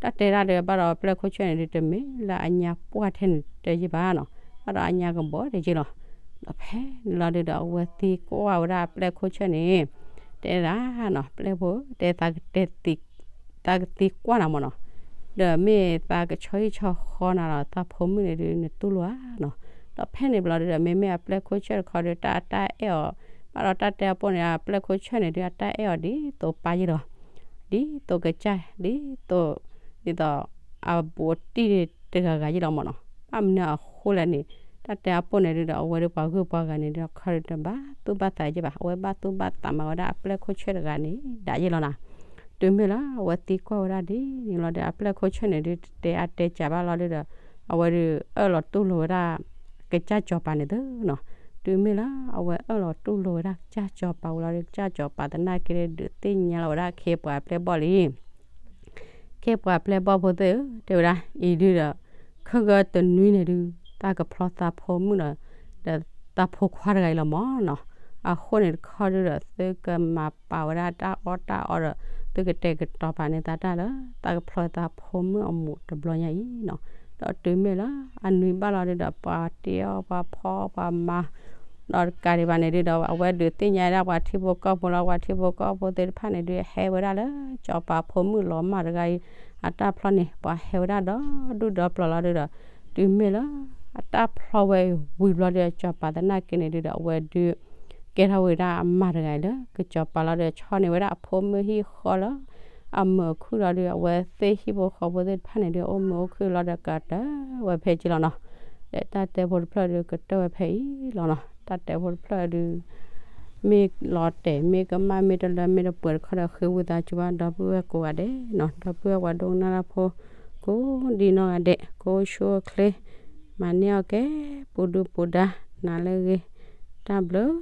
တၢ်တဲဒၣ်ဒီး ဘၣ်ဒီးပျဲၢ်ခိၣ်ဆၢၣ်န့ၣ်ဒုး တမ့ၢ်လၢအညါပှၢ်ထဲန့ၣ်တယ့ၣ်ဘၣ်နီၤ ဘၣ်ဒီးအညါကဘီတယ့ၣ်လီၤ. ဒီးဖဲန့ၣ်လီၤဒုးဒီး အဝဲသံကွၢ်ဝဲဒၣ်ပျဲၢ်ခိၣ်ဆၢၣ်န့ၣ် တဲဒၣ်နီၤ ပျဲၢ်ဖိ တဲသးကတဲသံ သးကသံကွၢ်နၤမ့ၢ်နီၤ ဒီးမ့ၢ်သးကဆီဟံၣ်ဆီဃီနၤလီၤ သးဖိမုၣ်န့ၣ်ဒုး နတူၢ်လိာ်ဧါနီၤ. ဒီးဖဲန့ၣ်ဘျီဒုးဒီး မ့မ့ၢ်အပျဲၢ်ခိၣ်ဆၢၣ်တခီဒီး တၢ်အတၢ်အဲၣ်အီၤ ဘၣ်ဒီးတၢ်တဲအပိၢ်န့ၣ် အပျဲၢ်ခိၣ်ဆၢၣ်န့ၣ်ဒုး အတၢ်အဲၣ်အီၤဒ်သိးပၢ်ယ့ၣ်လီၤ. ဒ်သိးကစၢ် ဒ်သိး ဒ်သိး အဘူးအတံၢ်တဂၤဂၤယ့ၣ်လီၤမ့ၢ်နီၤ. ဘၣ်မနုၤအဃိလဲၣ်န့ၣ် တၢ်တဲအပိၢ်န့ၣ်ဒုးဒီး အဝဲဒီးပှၤဂုၢ်ပှၤဂၤန့ၣ်ဒီး ခီဒီးတဘၣ်သူၣ်ဘၣ်သးယ့ၣ်ဘၣ် အဝဲဘၣ်သူၣ်ဘၣ်သးမၤဝဲဒၣ်အပျဲၢ်ခိၣ်ဆၢၣ်တဂၤန့ၣ် ဒၣ်ယ့ၣ်လီၤနီၤ. တုၤမ့ၢ်လၢအဝဲသံကွၢ်ဝဲဒၣ်ဒ်န့ၣ်လီၤဒီး အပျဲၢ်ခိၣ်ဆၢၣ်န့ၣ်ဒုး တတဲအါတဲစှၤဘၣ်လီၤဒုးဒီး အဝဲဒုးအၢၣ်လီၤတူၢ်လိာ်ဝဲဒၣ် ကစၢ်စီၤပၤန့ၣ်သ့ၣ်နီၤ. တုၤမ့ၢ်လၢအဝဲအၢၣ်လီၤတူၢ်လိာ်ဝဲဒၣ်ကစၢ်စီၤပၤဝံၤလီၤဒီး ကစၢ်စီၤပၤသနာ်က့ဒီး ဒုးသ့ၣ်ညါလီၤဝဲဒၣ်ခ့ပှၤပျဲၢ်ဘီၣ်လံ ခ့ပှၤပျဲၢ်ဘီၣ်ဖိသ့ၣ်ဧၢ တဲဝဲဒၣ် အံၤဒုးဒီး ခဲဂၢၢ်တနွံန့ၣ်ဒုး သးကဖျီသးဖိမုၣ်လီၤ ဒီးသးဖိခွါတဂၤအံၤလီၤမ့ၢ်နီၤ. အဃိန့ၣ်တခီဒုးဒီး သုကမၤပာ်ဝဲဒၣ်တၢ်အီၣ်တၢ်အီဒီး သုကတဲာ်ကတီၤပာ်န့ၢ်သးတၢ်လၢ သးကဖျီသးဖိမုၣ်အမူးတဘျီညါအံၤနီၤ. ဒီးတုၤမ့ၢ်လၢအနွံဘၣ်လီၤဒုးဒီး ပှၤတ့အီၣ်ပှၤဖီအီၣ်ပှၤမၤ ဒီးတကးဒံးဘၣ်န့ၣ်ဒုးဒီး အဝဲဒုးသ့ၣ်ညါဒၣ်ပှၤထံဖိကီၢ်ဖိလီၤ ပှၤထံဖိကီၢ်ဖိသ့ၣ်တဖၣ်န့ၣ်ဒုး ဟဲဝဲဒၣ်လၢ စီၤပၤဖိမုၣ်လီၤမၢ်တဂၤအံၤ အတၢ်ဖျီန့ၣ် ပှၤဟဲဝဲဒၣ်ဒီဒူၣ်ဒီပျီၤလီၤဒုးဒီး တုၤမ့ၢ်လၢ အတၢ်ဖျီဝဲဝံၤဘျီဒီး စီၤပၤသနာ်က့န့ၣ်ဒုးဒီး အဝဲဒုး ကဲထီၣ်ဝဲဒၣ်အမါတဂၤအံၤလၢ ကစီၤပၤလီၤဒီး ဆီန့ၢ်ဝဲဒၣ်အဖိမုၣ်ဟံၣ်ဃီလၢ အမုာ်အခုၣ်လီၤဒုး အဝဲသ့ၣ်ဟံၣ်ဖိဃီဖိသ့ၣ်တဖၣ်န့ၣ်ဒုး အိၣ်မုာ်အိၣ်ခုၣ်လီၤဒီး ကတၢၢ်ဝဲဖဲက့လီၤနီၤ. ဒီးတၢ်တဲဖိတဖျၢၣ်ဒုး ကတၢၢ်ဝဲဖဲအံၤလီၤနီၤ. တၢ်တဲဖိတဖျၢၣ်ဒုး မ့ၢ်လီၤတဲာ် မ့ၢ်ကမၣ် မ့ၢ်တလၢ မ့ၢ်တပှဲၤတခီဒီး ဃ့ဝံသးစူၤဘၣ် ဒီပုၢ်ဝဲၢ်ကိးဂၤဒဲးနီၤ. ဒီပုၢ်ဝဲၢ်ပှၤဒိကနၣ်တၢ်ဖိ ကိးဒ်နီၢ်ဂၤဒဲး ကိးဆူၣ်အိၣ်ချ့ မၤန့ၢ်အီၣ်ကဲ ပူၤဒုပူၤဒါ နၤလၢအဂ့ၤ တၢ်ဘျုး